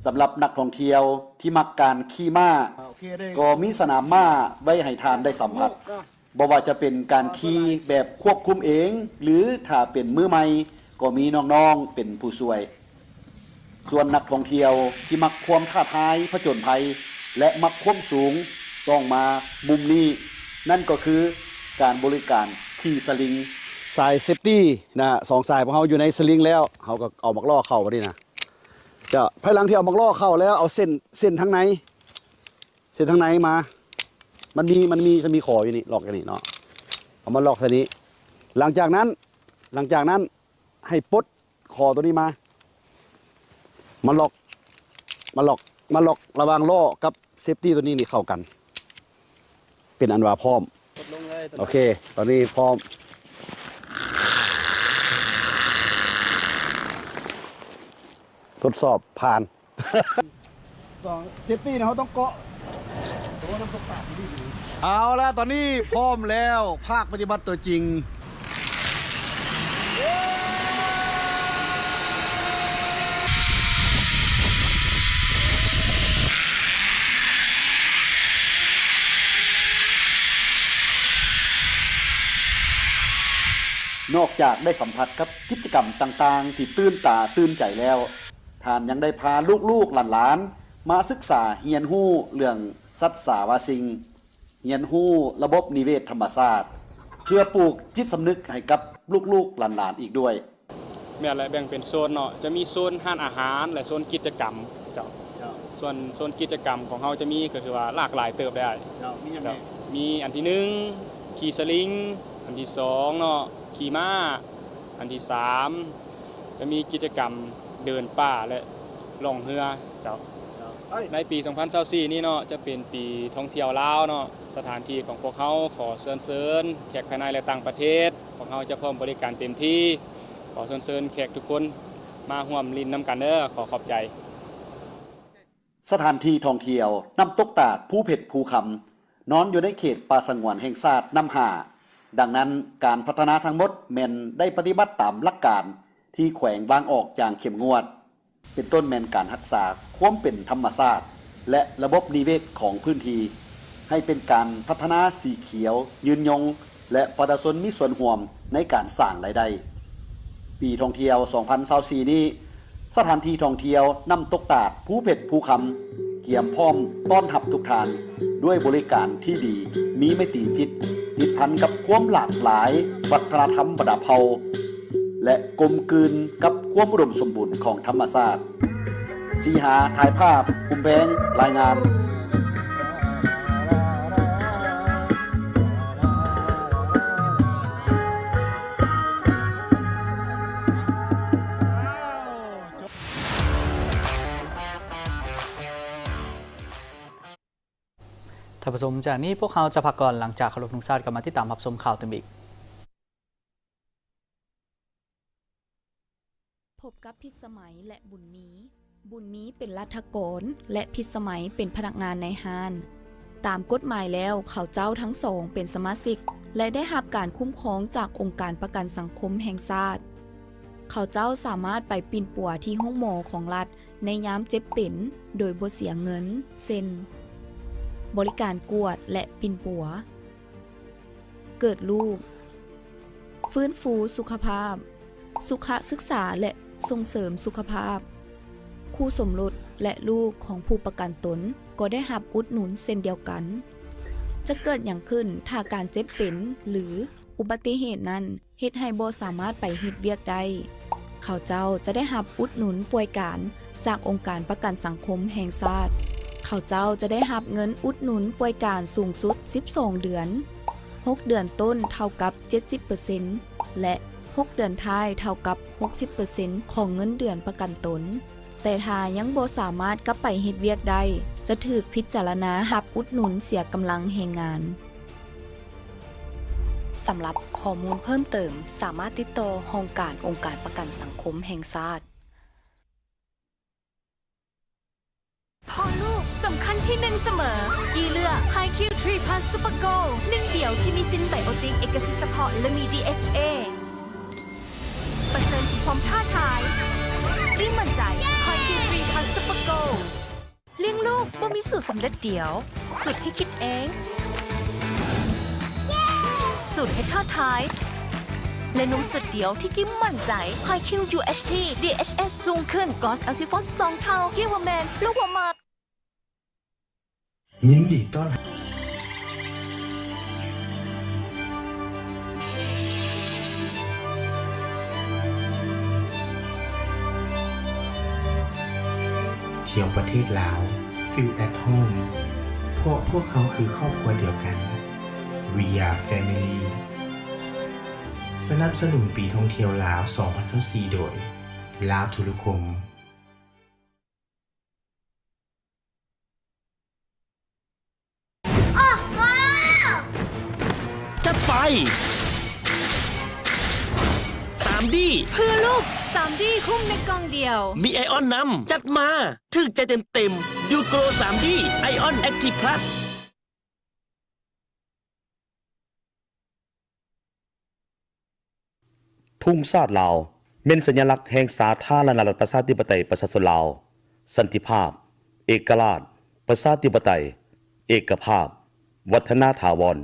ສຳລັບນັກທ່ອງທ່ຽວທີ່ມັກການຂີ່ມ້າ, ກໍມີສະໜາມມ້າໄວ້ໃຫ້ທ່ານໄດ້ສຳຜັດ. ບໍ່ວ່າຈະເປັນການຂີ່ແບບຄວບຄຸມເອງ ຫຼື ຖ້າເປັນມືໃໝ່ ກໍມີນ້ອງໆເປັນຜູ້ຊ່ວຍ. ສ່ວນນັກທ່ອງທ່ຽວທີ່ມັກຄວາມທ້າທາຍຜະຈົນໄພ ແລະ ມັກຄວາມສູງ ຕ້ອງມາມຸມນີ້, ນັ້ນກໍຄືການບໍລິການຂີ່ສະລິງ. ສາຍເຊຟຕີນະ, ສອງສາຍພວກເຮົາຢູ່ໃນສະລິງແລ້ວ, ເຮົາກໍເອົາໝາກລໍ້ເຂົ້າບາດນີ້ນະ. ຈະ ພາຍຫຼັງທີ່ເອົາໝາກລໍ້ເຂົ້າແລ້ວ, ເອົາເສັ້ນ, ເສັ້ນທາງໃນ ເສັ້ນທາງໃນມາ ມັນມີ ມັນມີ ຈະມີຂໍຢູ່ນີ້ ລັອກຢູ່ນີ້ເນາະ, ເອົາມາລັອກໃສ່ນີ້. ຫຼັງຈາກນັ້ນ ຫຼັງຈາກນັ້ນ ໃຫ້ປົດຂໍຕົວນີ້ມາ, ມາລັອກ ມາລັອກ ມາລັອກລະຫວ່າງລໍ້ກັບເຊຟຕີຕົວນີ້ນີ້ເຂົ້າກັນ ເປັນອັນວ່າພ້ອມ. ກົດລົງເລີຍ. ໂອເຄ ຕອນນີ້ພ້ອມ ທົດສອບຜ່ານ. ຕ້ອງເຊຟຕີນະ, ເຮົາຕ້ອງເກາະ. ເອົາລະ, ຕອນນີ້ພ້ອມແລ້ວ, ພາກປະຕິບັດຕົວຈິງ. ນອກຈາກໄດ້ສຳຜັດກັບກິດຈະກຳຕ່າງໆທີ່ຕື່ນຕາຕື່ນໃຈແລ້ວ, ທ່ານຍັງໄດ້ພາລູກໆຫຼານໆມາສຶກສາຮຽນຮູ້ເລື່ອງສັດສາວາສິ່ງ, ຮຽນຮູ້ລະບົບນິເວດທຳມະຊາດ ເພື່ອປູກຈິດສຳນຶກໃຫ້ກັບລູກໆຫຼານໆອີກດ້ວຍ. ແມ່ນແຫຼະ, ແບ່ງເປັນໂຊນເນາະ, ຈະມີໂຊນຮ້ານອາຫານ ແລະ ໂຊນກິດຈະກຳເຈົ້າ. ເຈົ້າ. ສ່ວນໂຊນກິດຈະກຳຂອງເຮົາຈະມີກໍຄືວ່າຫຼາກຫຼາຍເຕີບໄດ໋ອ້າຍ. ເຈົ້າ. ມີຫຍັງແດ່? ເຈົ້າ. ມີອັນທີໜຶ່ງ ຂີ່ສະລິງ, ອັນທີສອງເນາະ ຂີ່ມ້າ, ອັນທີສາມ ຈະມີກິດຈະກຳເດີນປ່າ ແລະ ລ່ອງເຮືອເຈົ້າ. ເຈົ້າ. ໃນປີສອງພັນຊາວສີ່ນີ້ເນາະ ຈະເປັນປີທ່ອງທ່ຽວລາວເນາະ, ສະຖານທີ່ຂອງພວກເຮົາ ຂໍເຊີນເຊີນແຂກພາຍໃນ ແລະ ຕ່າງປະເທດ, ພວກເຮົາຈະພ້ອມບໍລິການເຕັມທີ່. ຂໍເຊີນເຊີນແຂກທຸກຄົນມາຮ່ວມຫຼິ້ນນຳກັນເດີ. ຂໍຂອບໃຈ. ສະຖານທີ່ທ່ອງທ່ຽວນ້ຳຕົກຕາດ ພູເພັດ ພູຄຳ ນອນຢູ່ໃນເຂດປ່າສະຫງວນແຫ່ງຊາດນ້ຳຫ້າ, ດັ່ງນັ້ນ ການພັດທະນາທັງໝົດແມ່ນໄດ້ປະຕິບັດຕາມຫຼັກການທີ່ແຂວງວາງອອກຢ່າງເຂັ້ມງວດ. ເປັນຕົ້ນແມ່ນການຮັກສາຄວາມເປັນທຳມະຊາດ ແລະ ລະບົບນິເວດຂອງພື້ນທີ່ ໃຫ້ເປັນການພັດທະນາສີຂຽວຍືນຍົງ ແລະ ປະຊາຊົນມີສ່ວນຮ່ວມໃນການສ້າງລາຍໄດ້. ປີທ່ອງທ່ຽວສອງພັນຊາວສີ່ນີ້, ສະຖານທີ່ທ່ອງທ່ຽວນ້ຳຕົກຕາດ ພູເພັດ ພູຄຳ ກຽມພ້ອມຕ້ອນຮັບທຸກທ່ານດ້ວຍບໍລິການທີ່ດີ, ມີໄມຕີຈິດ, ຕິດພັນກັບຄວາມຫຼາກຫຼາຍວັດທະນະທຳບັນດາເຜົ່າ ແລະ ກົມກືນກັບຄວາມອຸດົມສົມບູນຂອງທຳມະຊາດ. ສີຫາ ຖ່າຍພາບ, ພູມແພງ ລາຍງານ. ທ່ານຜູ້ຊົມ, ຈາກນີ້ພວກເຮົາຈະພັກກ່ອນ, ຫຼັງຈາກເຄົາລົບທຸງຊາດ ກັບມາຕິດຕາມຮັບຊົມຂ່າວຕື່ມອີກ. ພົບກັບພິດສະໄໝ ແລະ ບຸນມີ. ບຸນມີເປັນລັດຖະກອນ ແລະ ພິດສະໄໝເປັນພະນັກງານນາຍຮ້ານ. ຕາມກົດໝາຍແລ້ວ ເຂົາເຈົ້າທັງສອງເປັນສະມາຊິກ ແລະ ໄດ້ຮັບການຄຸ້ມຄອງຈາກອົງການປະກັນສັງຄົມແຫ່ງຊາດ. ເຂົາເຈົ້າສາມາດໄປປິ່ນປົວທີ່ໂຮງໝໍຂອງລັດໃນຍາມເຈັບເປັນໂດຍບໍ່ເສຍເງິນ, ເຊັ່ນ ບໍລິການກວດ ແລະ ປິ່ນປົວ. ເກີດລູກ, ຟື້ນຟູສຸຂະພາບ, ສຸຂະສຶກສາ ແລະ ສົ່ງເສີມສຸຂະພາບ, ຄູ່ສົມລົດ ແລະ ລູກຂອງຜູ້ປະກັນຕົນກໍໄດ້ຮັບອຸດໜູນເຊັ່ນດຽວກັນ. ຈະເກີດຫຍັງຂຶ້ນຖ້າການເຈັບເປັນ ຫຼື ອຸບັດຕິເຫດນັ້ນ ເຮັດໃຫ້ບໍ່ສາມາດໄປເຮັດວຽກໄດ້, ເຂົາເຈົ້າຈະໄດ້ຮັບອຸດໜູນປ່ວຍການຈາກອົງການປະກັນສັງຄົມແຫ່ງຊາດ. ເຂົາເຈົ້າຈະໄດ້ຮັບເງິນອຸດໜູນປ່ວຍການສູງສຸດສິບສອງເດືອນ, ຫົກເດືອນຕົ້ນເທົ່າກັບເຈັດສິບເປີເຊັນ ແລະ ຫົກເດືອນທ້າຍເທົ່າກັບຫົກສິບເປີເຊັນຂອງເງິນເດືອນປະກັນຕົນ. ແຕ່ຖ້າຍັງບໍ່ສາມາດກັບໄປເຮັດວຽກໄດ້, ຈະຖືກພິຈາລະນາຮັບອຸດໜູນເສຍກຳລັງແຮງງານ. ສຳລັບຂໍ້ມູນເພີ່ມເຕີມ, ສາມາດຕິດຕໍ່ຫ້ອງການອົງການປະກັນສັງຄົມແຫ່ງຊາດ. ພໍ່ລູກສຳຄັນທີໜຶ່ງສະເໝີ. ກີເລືອກ Hi-Q three plus Super Gold ໜຶ່ງດຽວທີ່ມີຊິນໄບໂອຕິກເອກະສິດສະເພາະ ແລະ ມີ ດີເອັດເອ ປະເຊີນທີ່ຄວາມທ້າທາຍ, ທີ່ໝັ້ນໃຈ Hi-Q three plus Super Gold. ລ້ຽງລູກບໍ່ມີສູດສຳເລັດດຽວ, ສູດທີ່ຄິດເອງ, ສູດທີ່ທ້າທາຍ ແລະ ນົມສູດດຽວທີ່ກິນໝັ້ນໃຈ. Hi-Q ຢູເອັດທີ ດີເອັດເອັດ ສູງຂຶ້ນ ກອສ ແອລຊີຟອສ ສອງເທົ່າ. ກິນວ່າແມ່ນ ຮູ້ວ່າມັກ. ຍິນດີຕ້ອນຮັບ ທ່ຽວປະເທດລາວ Feel at home ເພາະພວກເຮົາຄືຄອບຄົວດຽວກັນ. We are family. ສະໜັບສະໜູນປີທ່ອງທ່ຽວລາວ ສອງພັນຊາວສີ່ ໂດຍ Lao Tourism. ຈັດໄປ! ສາມດີ ເພື່ອລູກ ສາມດີຄຸ້ມໃນກ່ອງດຽວ ມີໄອອອນນຳ ຈັດມາ ຖືກໃຈເຕັມໆ ດູໂກລສາມດີ ໄອອອນ ແອັກທີບພລັສ. ທຸງຊາດລາວ ແມ່ນສັນຍະລັກແຫ່ງສາທາລະນະລັດປະຊາທິປະໄຕປະຊາຊົນລາວ, ສັນຕິພາບ, ເອກະລາດ, ປະຊາທິປະໄຕ, ເອກະພາບ, ວັດທະນາຖາວອນ.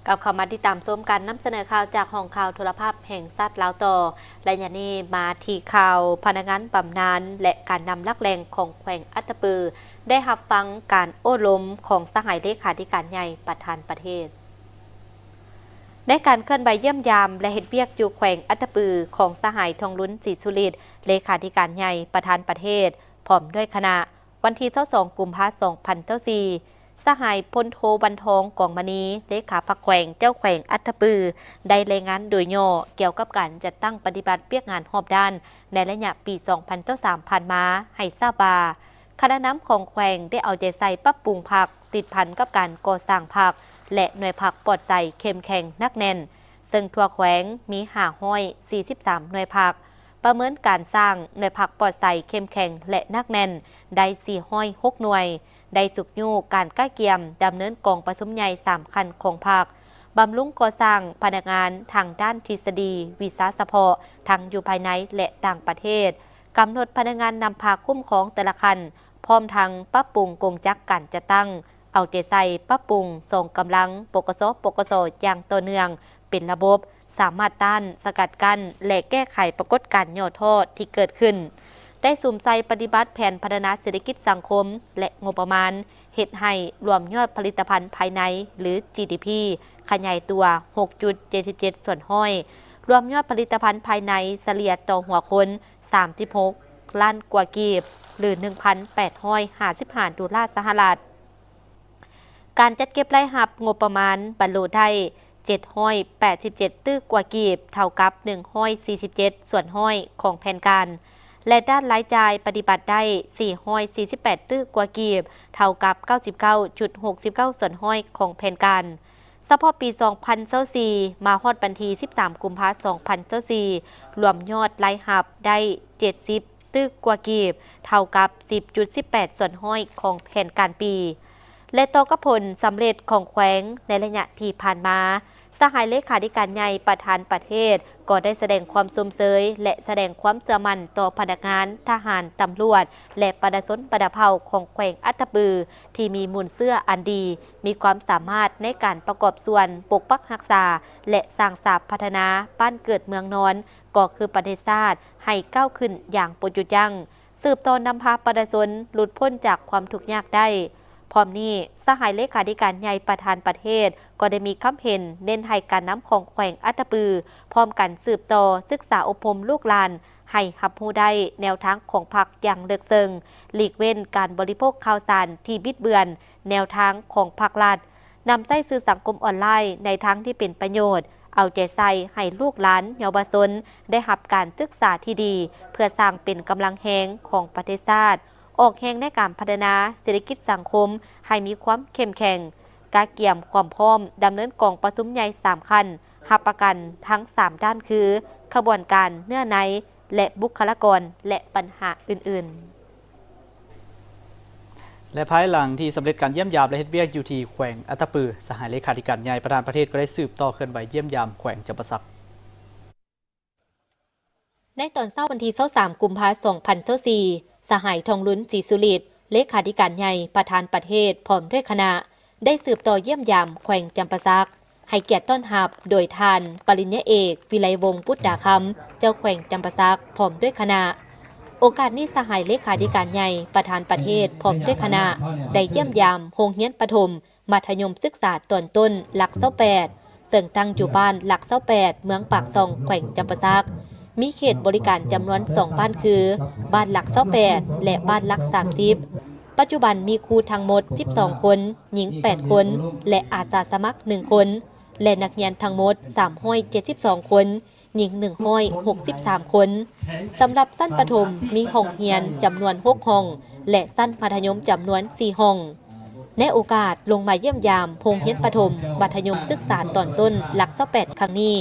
ກັບເຂົ້າມາຕິດຕາມຊົມການນຳສະເໜີຂ່າວຈາກຫ້ອງຂ່າວໂທລະພາບແຫ່ງຊາດລາວຕໍ່. ໄລຍະນີ້ມາທີ່ຂ່າວພະນັກງານບຳນານ ແລະ ການນຳຫຼັກແຫຼ່ງຂອງແຂວງອັດຕະປື ໄດ້ຮັບຟັງການໂອ້ລົມຂອງສະຫາຍເລຂາທິການໃຫຍ່ປະທານປະເທດ. ໃນການເຄື່ອນໄຫວຢ້ຽມຢາມ ແລະ ເຮັດວຽກຢູ່ແຂວງອັດຕະປືຂອງສະຫາຍ ທອງລຸນ ສີສຸລິດ ເລຂາທິການໃຫຍ່ປະທານປະເທດ ພ້ອມດ້ວຍຄະນະ ວັນທີຊາວສອງ ກຸມພາ ສອງພັນຊາວສີ່ ສະຫາຍ ພົນໂທ ວັນທອງ ກອງມະນີ ເລຂາພັກແຂວງ ເຈົ້າແຂວງອັດຕະປື ໄດ້ລາຍງານໂດຍຫຍໍ້ກ່ຽວກັບການຈັດຕັ້ງປະຕິບັດວຽກງານຮອບດ້ານໃນໄລຍະປີສອງພັນຊາວສາມຜ່ານມາ ໃຫ້ຊາບວ່າ ຄະນະນຳຂອງແຂວງໄດ້ເອົາໃຈໃສ່ປັບປຸງພັກ ຕິດພັນກັບການກໍ່ສ້າງພັກ ແລະ ໜ່ວຍພັກປອດໃສເຂັ້ມແຂງໜັກແໜ້ນ, ເຊິ່ງທົ່ວແຂວງມີຫ້າຮ້ອຍສີ່ສິບສາມໜ່ວຍພັກ, ປະເມີນການສ້າງໜ່ວຍພັກປອດໃສເຂັ້ມແຂງ ແລະ ໜັກແໜ້ນໄດ້ສີ່ຮ້ອຍຫົກໜ່ວຍ, ໄດ້ຊຸກຍູ້ການກະກຽມດຳເນີນກອງປະຊຸມໃຫຍ່ສາມຂັ້ນຂອງພັກ, ບຳລຸງກໍ່ສ້າງພະນັກງານທາງດ້ານທິດສະດີ, ວິຊາສະເພາະ ທັງຢູ່ພາຍໃນ ແລະ ຕ່າງປະເທດ, ກຳນົດພະນັກງານນຳພາຄຸ້ມຄອງແຕ່ລະຂັ້ນ, ພ້ອມທັງປັບປຸງກົງຈັກການຈັດຕັ້ງ, ເອົາໃຈໃສ່ປັບປຸງສອງກຳລັງ ປກສ ປກສ ຢ່າງຕໍ່ເນື່ອງ ເປັນລະບົບ, ສາມາດຕ້ານ, ສະກັດກັ້ນ ແລະ ແກ້ໄຂປາກົດການຫຍໍ້ທໍ້ທີ່ເກີດຂຶ້ນ. ໄດ້ສຸມໃສ່ປະຕິບັດແຜນພັດທະນາເສດຖະກິດສັງຄົມ ແລະ ງົບປະມານ ເຮັດໃຫ້ລວມຍອດຜະລິດຕະພັນພາຍໃນ ຫຼື ຈີດີພີ ຂະຫຍາຍຕົວ ຫົກຈຸດເຈັດສິບເຈັດສ່ວນຮ້ອຍ, ລວມຍອດຜະລິດຕະພັນພາຍໃນສະເລ່ຍຕໍ່ຫົວຄົນ ສາມສິບຫົກລ້ານກວ່າກີບ ຫຼື ໜຶ່ງພັນແປດຮ້ອຍຫ້າສິບຫ້າໂດລາສະຫະລັດ. ການຈັດເກັບລາຍຮັບງົບປະມານບັນລຸໄດ້ ເຈັດຮ້ອຍແປດສິບເຈັດຕື້ກວ່າກີບ ເທົ່າກັບ ໜຶ່ງຮ້ອຍສີ່ສິບເຈັດສ່ວນຮ້ອຍຂອງແຜນການ ແລະ ດ້ານລາຍຈ່າຍປະຕິບັດໄດ້ ສີ່ຮ້ອຍສີ່ສິບແປດຕື້ກວ່າກີບ ເທົ່າກັບ ເກົ້າສິບເກົ້າຈຸດຫົກສິບເກົ້າສ່ວນຮ້ອຍຂອງແຜນການ. ສະເພາະປີສອງພັນຊາວສີ່ ມາຮອດວັນທີສິບສາມ ກຸມພາ ສອງພັນຊາວສີ່ ລວມຍອດລາຍຮັບໄດ້ ເຈັດສິບ ຕື້ກວ່າກີບ ເທົ່າກັບ ສິບຈຸດສິບແປດສ່ວນຮ້ອຍຂອງແຜນການປີ. ແລະ ຕໍ່ກັບຜົນສຳເລັດຂອງແຂວງໃນໄລຍະທີ່ຜ່ານມາ, ສະຫາຍເລຂາທິການໃຫຍ່ປະທານປະເທດ ກໍໄດ້ສະແດງຄວາມຊົມເຊີຍ ແລະ ສະແດງຄວາມເຊື່ອໝັ້ນຕໍ່ພະນັກງານ, ທະຫານ, ຕຳຫຼວດ ແລະ ປະຊາຊົນບັນດາເຜົ່າຂອງແຂວງອັດຕະປື ທີ່ມີມູນເຊື້ອອັນດີ, ມີຄວາມສາມາດໃນການປະກອບສ່ວນປົກປັກຮັກສາ ແລະ ສ້າງສາພັດທະນາບ້ານເກີດເມືອງນອນ ກໍຄືປະເທດຊາດໃຫ້ກ້າວຂຶ້ນຢ່າງບໍ່ຢຸດຢັ້ງ, ສືບຕໍ່ນຳພາປະຊາຊົນຫຼຸດພົ້ນຈາກຄວາມທຸກຍາກໄດ້. ພ້ອມນີ້, ສະຫາຍເລຂາທິການໃຫຍ່ປະທານປະເທດ ກໍໄດ້ມີຄຳເຫັນເນັ້ນໃຫ້ການນຳຂອງແຂວງອັດຕະປື ພ້ອມກັນສືບຕໍ່ສຶກສາອົບຮົມລູກຫຼານ ໃຫ້ຮັບຮູ້ໄດ້ແນວທາງຂອງພັກຢ່າງເລິກເຊິ່ງ, ຫຼີກເວັ້ນການບໍລິໂພກຂ່າວສານທີ່ບິດເບືອນແນວທາງຂອງພັກລັດ, ນຳໃຊ້ສື່ສັງຄົມອອນລາຍໃນທາງທີ່ເປັນປະໂຫຍດ, ເອົາໃຈໃສ່ໃຫ້ລູກຫຼານເຍົາວະຊົນໄດ້ຮັບການສຶກສາທີ່ດີ ເພື່ອສ້າງເປັນກຳລັງແຮງຂອງປະເທດຊາດ, ອອກແຮງໃນການພັດທະນາເສດຖະກິດສັງຄົມໃຫ້ມີຄວາມເຂັ້ມແຂງ, ກະກຽມຄວາມພ້ອມດຳເນີນກອງປະຊຸມໃຫຍ່ສາມຂັ້ນ, ຮັບປະກັນທັງສາມດ້ານຄື ຂະບວນການ, ເນື້ອໃນ ແລະ ບຸກຄະລາກອນ ແລະ ບັນຫາອື່ນໆ. ແລະ ພາຍຫຼັງທີ່ສຳເລັດການຢ້ຽມຢາມ ແລະ ເຮັດວຽກຢູ່ທີ່ແຂວງອັດຕະປື, ສະຫາຍເລຂາທິການໃຫຍ່ປະທານປະເທດ ກໍໄດ້ສືບຕໍ່ເຄື່ອນໄຫວຢ້ຽມຢາມແຂວງຈຳປາສັກ. ໃນຕອນເຊົ້າວັນທີຊາວສາມ ກຸມພາ ສອງພັນຊາວສີ່, ສະຫາຍ ທອງລຸນ ສີສຸລິດ ເລຂາທິການໃຫຍ່ປະທານປະເທດ ພ້ອມດ້ວຍຄະນະ ໄດ້ສືບຕໍ່ຢ້ຽມຢາມແຂວງຈຳປາສັກ, ໃຫ້ກຽດຕ້ອນຮັບໂດຍທ່ານ ປະລິນຍາເອກ ວິໄລວົງ ບຸດດາຄຳ ເຈົ້າແຂວງຈຳປາສັກ ພ້ອມດ້ວຍຄະນະ. ໂອກາດນີ້, ສະຫາຍເລຂາທິການໃຫຍ່ປະທານປະເທດ ພ້ອມດ້ວຍຄະນະ ໄດ້ຢ້ຽມຢາມໂຮງຮຽນປະຖົມ ມັດທະຍົມສຶກສາຕອນຕົ້ນຫຼັກຊາວແປດ ເຊິ່ງຕັ້ງຢູ່ບ້ານຫຼັກຊາວແປດ ເມືອງປາກຊ່ອງ ແຂວງຈຳປາສັກ, ມີເຂດບໍລິການຈຳນວນສອງບ້ານຄື ບ້ານຫຼັກຊາວແປດ ແລະ ບ້ານຫຼັກສາມສິບ. ປັດຈຸບັນມີຄູທັງໝົດສິບສອງຄົນ, ຍິງແປດຄົນ ແລະ ອາສາສະໝັກໜຶ່ງຄົນ ແລະ ນັກຮຽນທັງໝົດສາມຮ້ອຍເຈັດສິບສອງຄົນ, ຍິງໜຶ່ງຮ້ອຍຫົກສິບສາມຄົນ. ສຳລັບຊັ້ນປະຖົມມີຫ້ອງຮຽນຈຳນວນຫົກຫ້ອງ ແລະ ຊັ້ນມັດທະຍົມຈຳນວນສີ່ຫ້ອງ. ໃນໂອກາດລົງມາຢ້ຽມຢາມໂຮງຮຽນປະຖົມ ມັດທະຍົມສຶກສາຕອນຕົ້ນຫຼັກຊາວແປດຄັ້ງນີ້,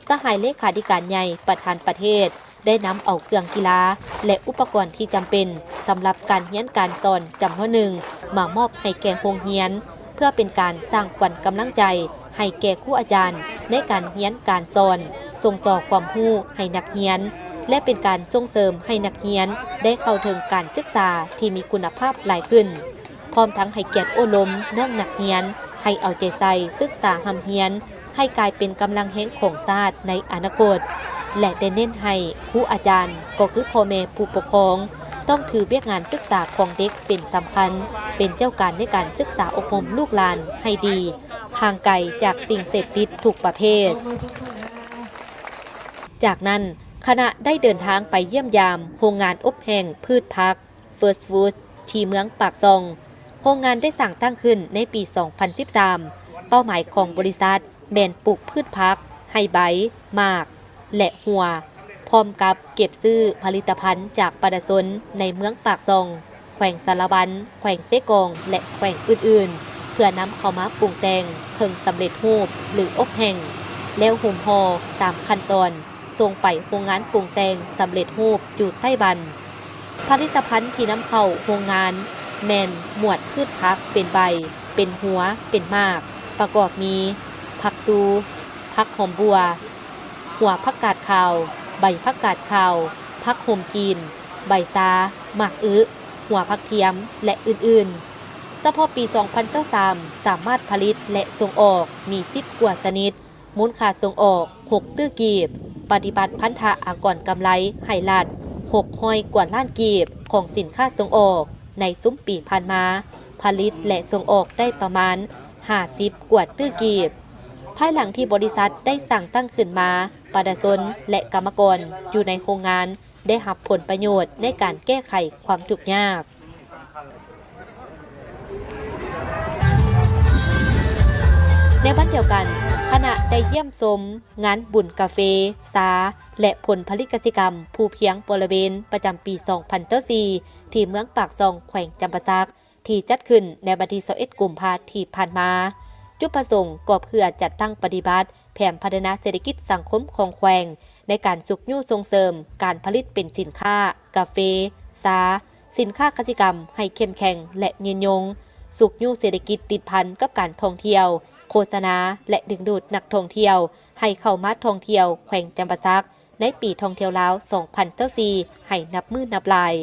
ສະຫາຍເລຂາທິການໃຫຍ່ປະທານປະເທດ ໄດ້ນຳເອົາເຄື່ອງກິລາ ແລະ ອຸປະກອນທີ່ຈຳເປັນສຳລັບການຮຽນການສອນຈຳນວນໜຶ່ງ ມາມອບໃຫ້ແກ່ໂຮງຮຽນ ເພື່ອເປັນການສ້າງຂວັນກຳລັງໃຈໃຫ້ແກ່ຄູອາຈານໃນການຮຽນການສອນ, ສົ່ງຕໍ່ຄວາມຮູ້ໃຫ້ນັກຮຽນ ແລະ ເປັນການສົ່ງເສີມໃຫ້ນັກຮຽນໄດ້ເຂົ້າເຖິງການສຶກສາທີ່ມີຄຸນນະພາບຫຼາຍຂຶ້ນ, ພ້ອມທັງໃຫ້ກຽດໂອ້ລົມນ້ອງນັກຮຽນ ໃຫ້ເອົາໃຈໃສ່ສຶກສາຮ່ຳຮຽນ ໃຫ້ກາຍເປັນກຳລັງແຮງຂອງຊາດໃນອະນາຄົດ ແລະ ໄດ້ເນັ້ນໃຫ້ຄູອາຈານ ກໍຄືພໍ່ແມ່ຜູ້ປົກຄອງ ຕ້ອງຖືວຽກງານສຶກສາຂອງເດັກເປັນສຳຄັນ, ເປັນເຈົ້າການໃນການສຶກສາອົບຮົມລູກຫຼານໃຫ້ດີ, ຫ່າງໄກຈາກສິ່ງເສບຕິດທຸກປະເພດ. ຈາກນັ້ນ, ຄະນະໄດ້ເດີນທາງໄປຢ້ຽມຢາມໂຮງງານອົບແຫ້ງພືດຜັກ First Food ທີ່ເມືອງປາກຊ່ອງ. ໂຮງງານໄດ້ສ້າງຕັ້ງຂຶ້ນໃນປີສອງພັນສິບສາມ. ເປົ້າໝາຍຂອງບໍລິສັດແມ່ນປູກພືດຜັກ, ໃຫ້ໃບ, ໝາກ ແລະ ຫົວ, ພ້ອມກັບເກັບຊື້ຜະລິດຕະພັນຈາກປະຊາຊົນໃນເມືອງປາກຊ່ອງ, ແຂວງສາລະວັນ, ແຂວງເຊກອງ ແລະ ແຂວງອື່ນໆ ເພື່ອນຳເຂົ້າມາປຸງແຕ່ງເຄື່ອງສຳເລັດຮູບ ຫຼື ອົບແຫ້ງ ແລ້ວຫຸມຫໍ່ຕາມຂັ້ນຕອນ ສົ່ງໄປໂຮງງານປຸງແຕ່ງສຳເລັດຮູບຢູ່ໄຕ້ຫວັນ. ຜະລິດຕະພັນທີ່ນຳເຂົ້າໂຮງງານແມ່ນໝວດພືດຜັກເປັນໃບ, ເປັນຫົວ, ເປັນໝາກ, ປະກອບມີ ຜັກຊູ, ຜັກຫອມບົ່ວ, ຫົວຜັກກາດຂາວ, ໃບຜັກກາດຂາວ, ຜັກໂຮມຈີນ, ໃບຊາ, ໝາກອຶ, ຫົວຜັກທຽມ ແລະ ອື່ນໆ. ສະເພາະປີສອງພັນຊາວສາມ ສາມາດຜະລິດ ແລະ ສົ່ງອອກມີສິບກວ່າຊະນິດ, ມູນຄ່າສົ່ງອອກຫົກຕື້ກີບ, ປະຕິບັດພັນທະອາກອນກຳໄລໃຫ້ລັດຫົກຮ້ອຍກວ່າລ້ານກີບຂອງສິນຄ້າສົ່ງອອກ. ໃນຊຸມປີຜ່ານມາ, ຜະລິດ ແລະ ສົ່ງອອກໄດ້ປະມານຫ້າສິບກວ່າຕື້ກີບ. ພາຍຫຼັງທີ່ບໍລິສັດໄດ້ສ້າງຕັ້ງຂຶ້ນມາ, ປະຊາຊົນ ແລະ ກຳມະກອນຢູ່ໃນໂຮງງານ ໄດ້ຮັບຜົນປະໂຫຍດໃນການແກ້ໄຂຄວາມທຸກຍາກ. ໃນວັນດຽວກັນ, ຄະນະໄດ້ຢ້ຽມຊົມງານບຸນກາເຟ, ຊາ ແລະ ຜົນຜະລິດກະສິກຳພູພຽງບໍລະເວນ ປະຈຳປີສອງພັນຊາວສີ່ ທີ່ເມືອງປາກຊ່ອງ ແຂວງຈຳປາສັກ ທີ່ຈັດຂຶ້ນໃນວັນທີຊາວເອັດ ກຸມພາທີ່ຜ່ານມາ. ຈຸດປະສົງກໍເພື່ອຈັດຕັ້ງປະຕິບັດແຜນພັດທະນາເສດຖະກິດສັງຄົມຂອງແຂວງ ໃນການຊຸກຍູ້ສົ່ງເສີມການຜະລິດເປັນສິນຄ້າກາເຟ, ຊາ, ສິນຄ້າກະສິກຳໃຫ້ເຂັ້ມແຂງ ແລະ ຍືນຍົງ, ຊຸກຍູ້ເສດຖະກິດຕິດພັນກັບການທ່ອງທ່ຽວ, ໂຄສະນາ ແລະ ດຶງດູດນັກທ່ອງທ່ຽວໃຫ້ເຂົ້າມາທ່ອງທ່ຽວແຂວງຈຳປາສັກ ໃນປີທ່ອງທ່ຽວລາວສອງພັນຊາວສີ່ ໃຫ້ນັບມື້ນັບຫຼາຍ.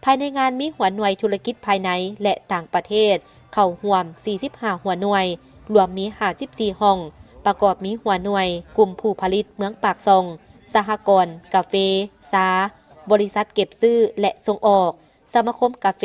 ພາຍໃນງານມີຫົວໜ່ວຍທຸລະກິດພາຍໃນ ແລະ ຕ່າງປະເທດເຂົ້າຮ່ວມສີ່ສິບຫ້າຫົວໜ່ວຍ, ລວມມີຫ້າສິບສີ່ຫ້ອງ, ປະກອບມີຫົວໜ່ວຍກຸ່ມຜູ້ຜະລິດເມືອງປາກຊ່ອງ, ສະຫະກອນກາເຟ, ຊາ, ບໍລິສັດເກັບຊື້ ແລະ ສົ່ງອອກ, ສະມາຄົມກາເຟ,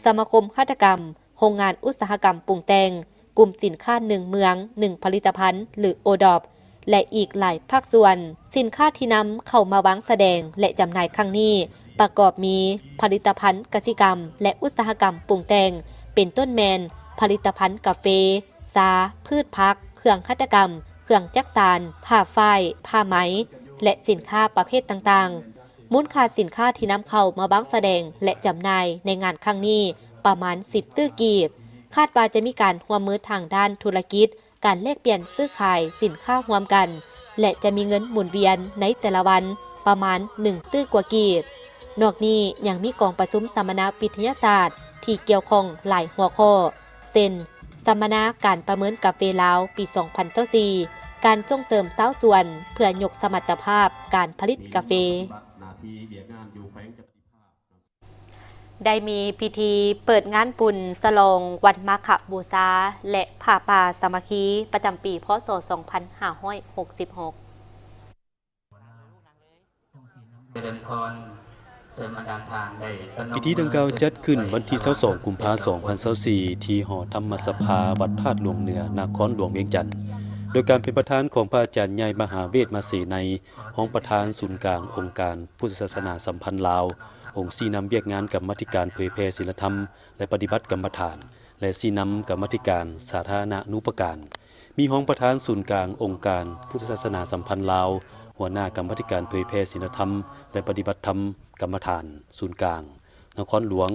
ສະມາຄົມຫັດຖະກຳ, ໂຮງງານອຸດສາຫະກຳປຸງແຕ່ງ, ກຸ່ມສິນຄ້າໜຶ່ງເມືອງໜຶ່ງຜະລິດຕະພັນ ຫຼື ໂອດອບ ແລະ ອີກຫຼາຍພາກສ່ວນ. ສິນຄ້າທີ່ນຳເຂົ້າມາວາງສະແດງ ແລະ ຈຳໜ່າຍຄັ້ງນີ້ ປະກອບມີຜະລິດຕະພັນກະສິກຳ ແລະ ອຸດສາຫະກຳປຸງແຕ່ງ ເປັນຕົ້ນແມ່ນຜະລິດຕະພັນກາເຟ, ຊາ, ພືດຜັກ, ເຄື່ອງຫັດຖະກຳ, ເຄື່ອງຈັກສານ, ຜ້າຝ້າຍ, ຜ້າໄໝ ແລະ ສິນຄ້າປະເພດຕ່າງໆ. ມູນຄ່າສິນຄ້າທີ່ນຳເຂົ້າມາວາງສະແດງ ແລະ ຈຳໜ່າຍໃນງານຄັ້ງນີ້ປະມານສິບຕື້ກີບ. ຄາດວ່າຈະມີການຮ່ວມມືທາງດ້ານທຸລະກິດ, ການແລກປ່ຽນຊື້ຂາຍສິນຄ້າຮ່ວມກັນ ແລະ ຈະມີເງິນໝູນວຽນໃນແຕ່ລະວັນປະມານໜຶ່ງຕື້ກວ່າກີບ. ນອກນີ້ຍັງມີກອງປະຊຸມສຳມະນາວິທະຍາສາດທີ່ກ່ຽວຂ້ອງຫຼາຍຫົວຂໍ້ ເຊັ່ນ ສຳມະນາການປະເມີນກາເຟລາວປີສອງພັນຊາວສີ່, ການສົ່ງເສີມຊາວສວນເພື່ອຍົກສະມັດຕະພາບການຜະລິດກາເຟ. ໄດ້ມີພິທີເປີດງານບຸນສະຫຼອງວັນມາຄະບູຊາ ແລະ ຜ້າປ່າສາມັກຄີ ປະຈຳປີ ພ.ສ. ສອງພັນຫ້າຮ້ອຍຫົກສິບຫົກ. ພິທີດັ່ງກ່າວຈັດຂຶ້ນວັນທີຊາວສອງ ກຸມພາ ສອງພັນຊາວສີ່ ທີ່ຫໍທຳມະສະພາວັດທາດຫຼວງເໜືອ ນະຄອນຫຼວງວຽງຈັນ ໂດຍການເປັນປະທານຂອງພະອາຈານໃຫຍ່ ມະຫາເວດ ມະເສໄນ ຮອງປະທານສູນກາງອົງການພຸດທະສາສະໜາສຳພັນລາວ, ອົງຊີ້ນຳວຽກງານກຳມາທິການເຜີຍແຜ່ສິນລະທຳ ແລະ ປະຕິບັດກຳມະຖານ ແລະ ຊີ້ນຳກຳມາທິການສາທາລະນະນູປະການ, ມີຮອງປະທານສູນກາງອົງການພຸດທະສາສະໜາສຳພັນລາວ, ຫົວໜ້າກຳມາທິການເຜີຍແຜ່ສິນລະທຳ ແລະ ປະຕິບັດທຳກຳມະຖານສູນກາງນະຄອນຫຼວງ,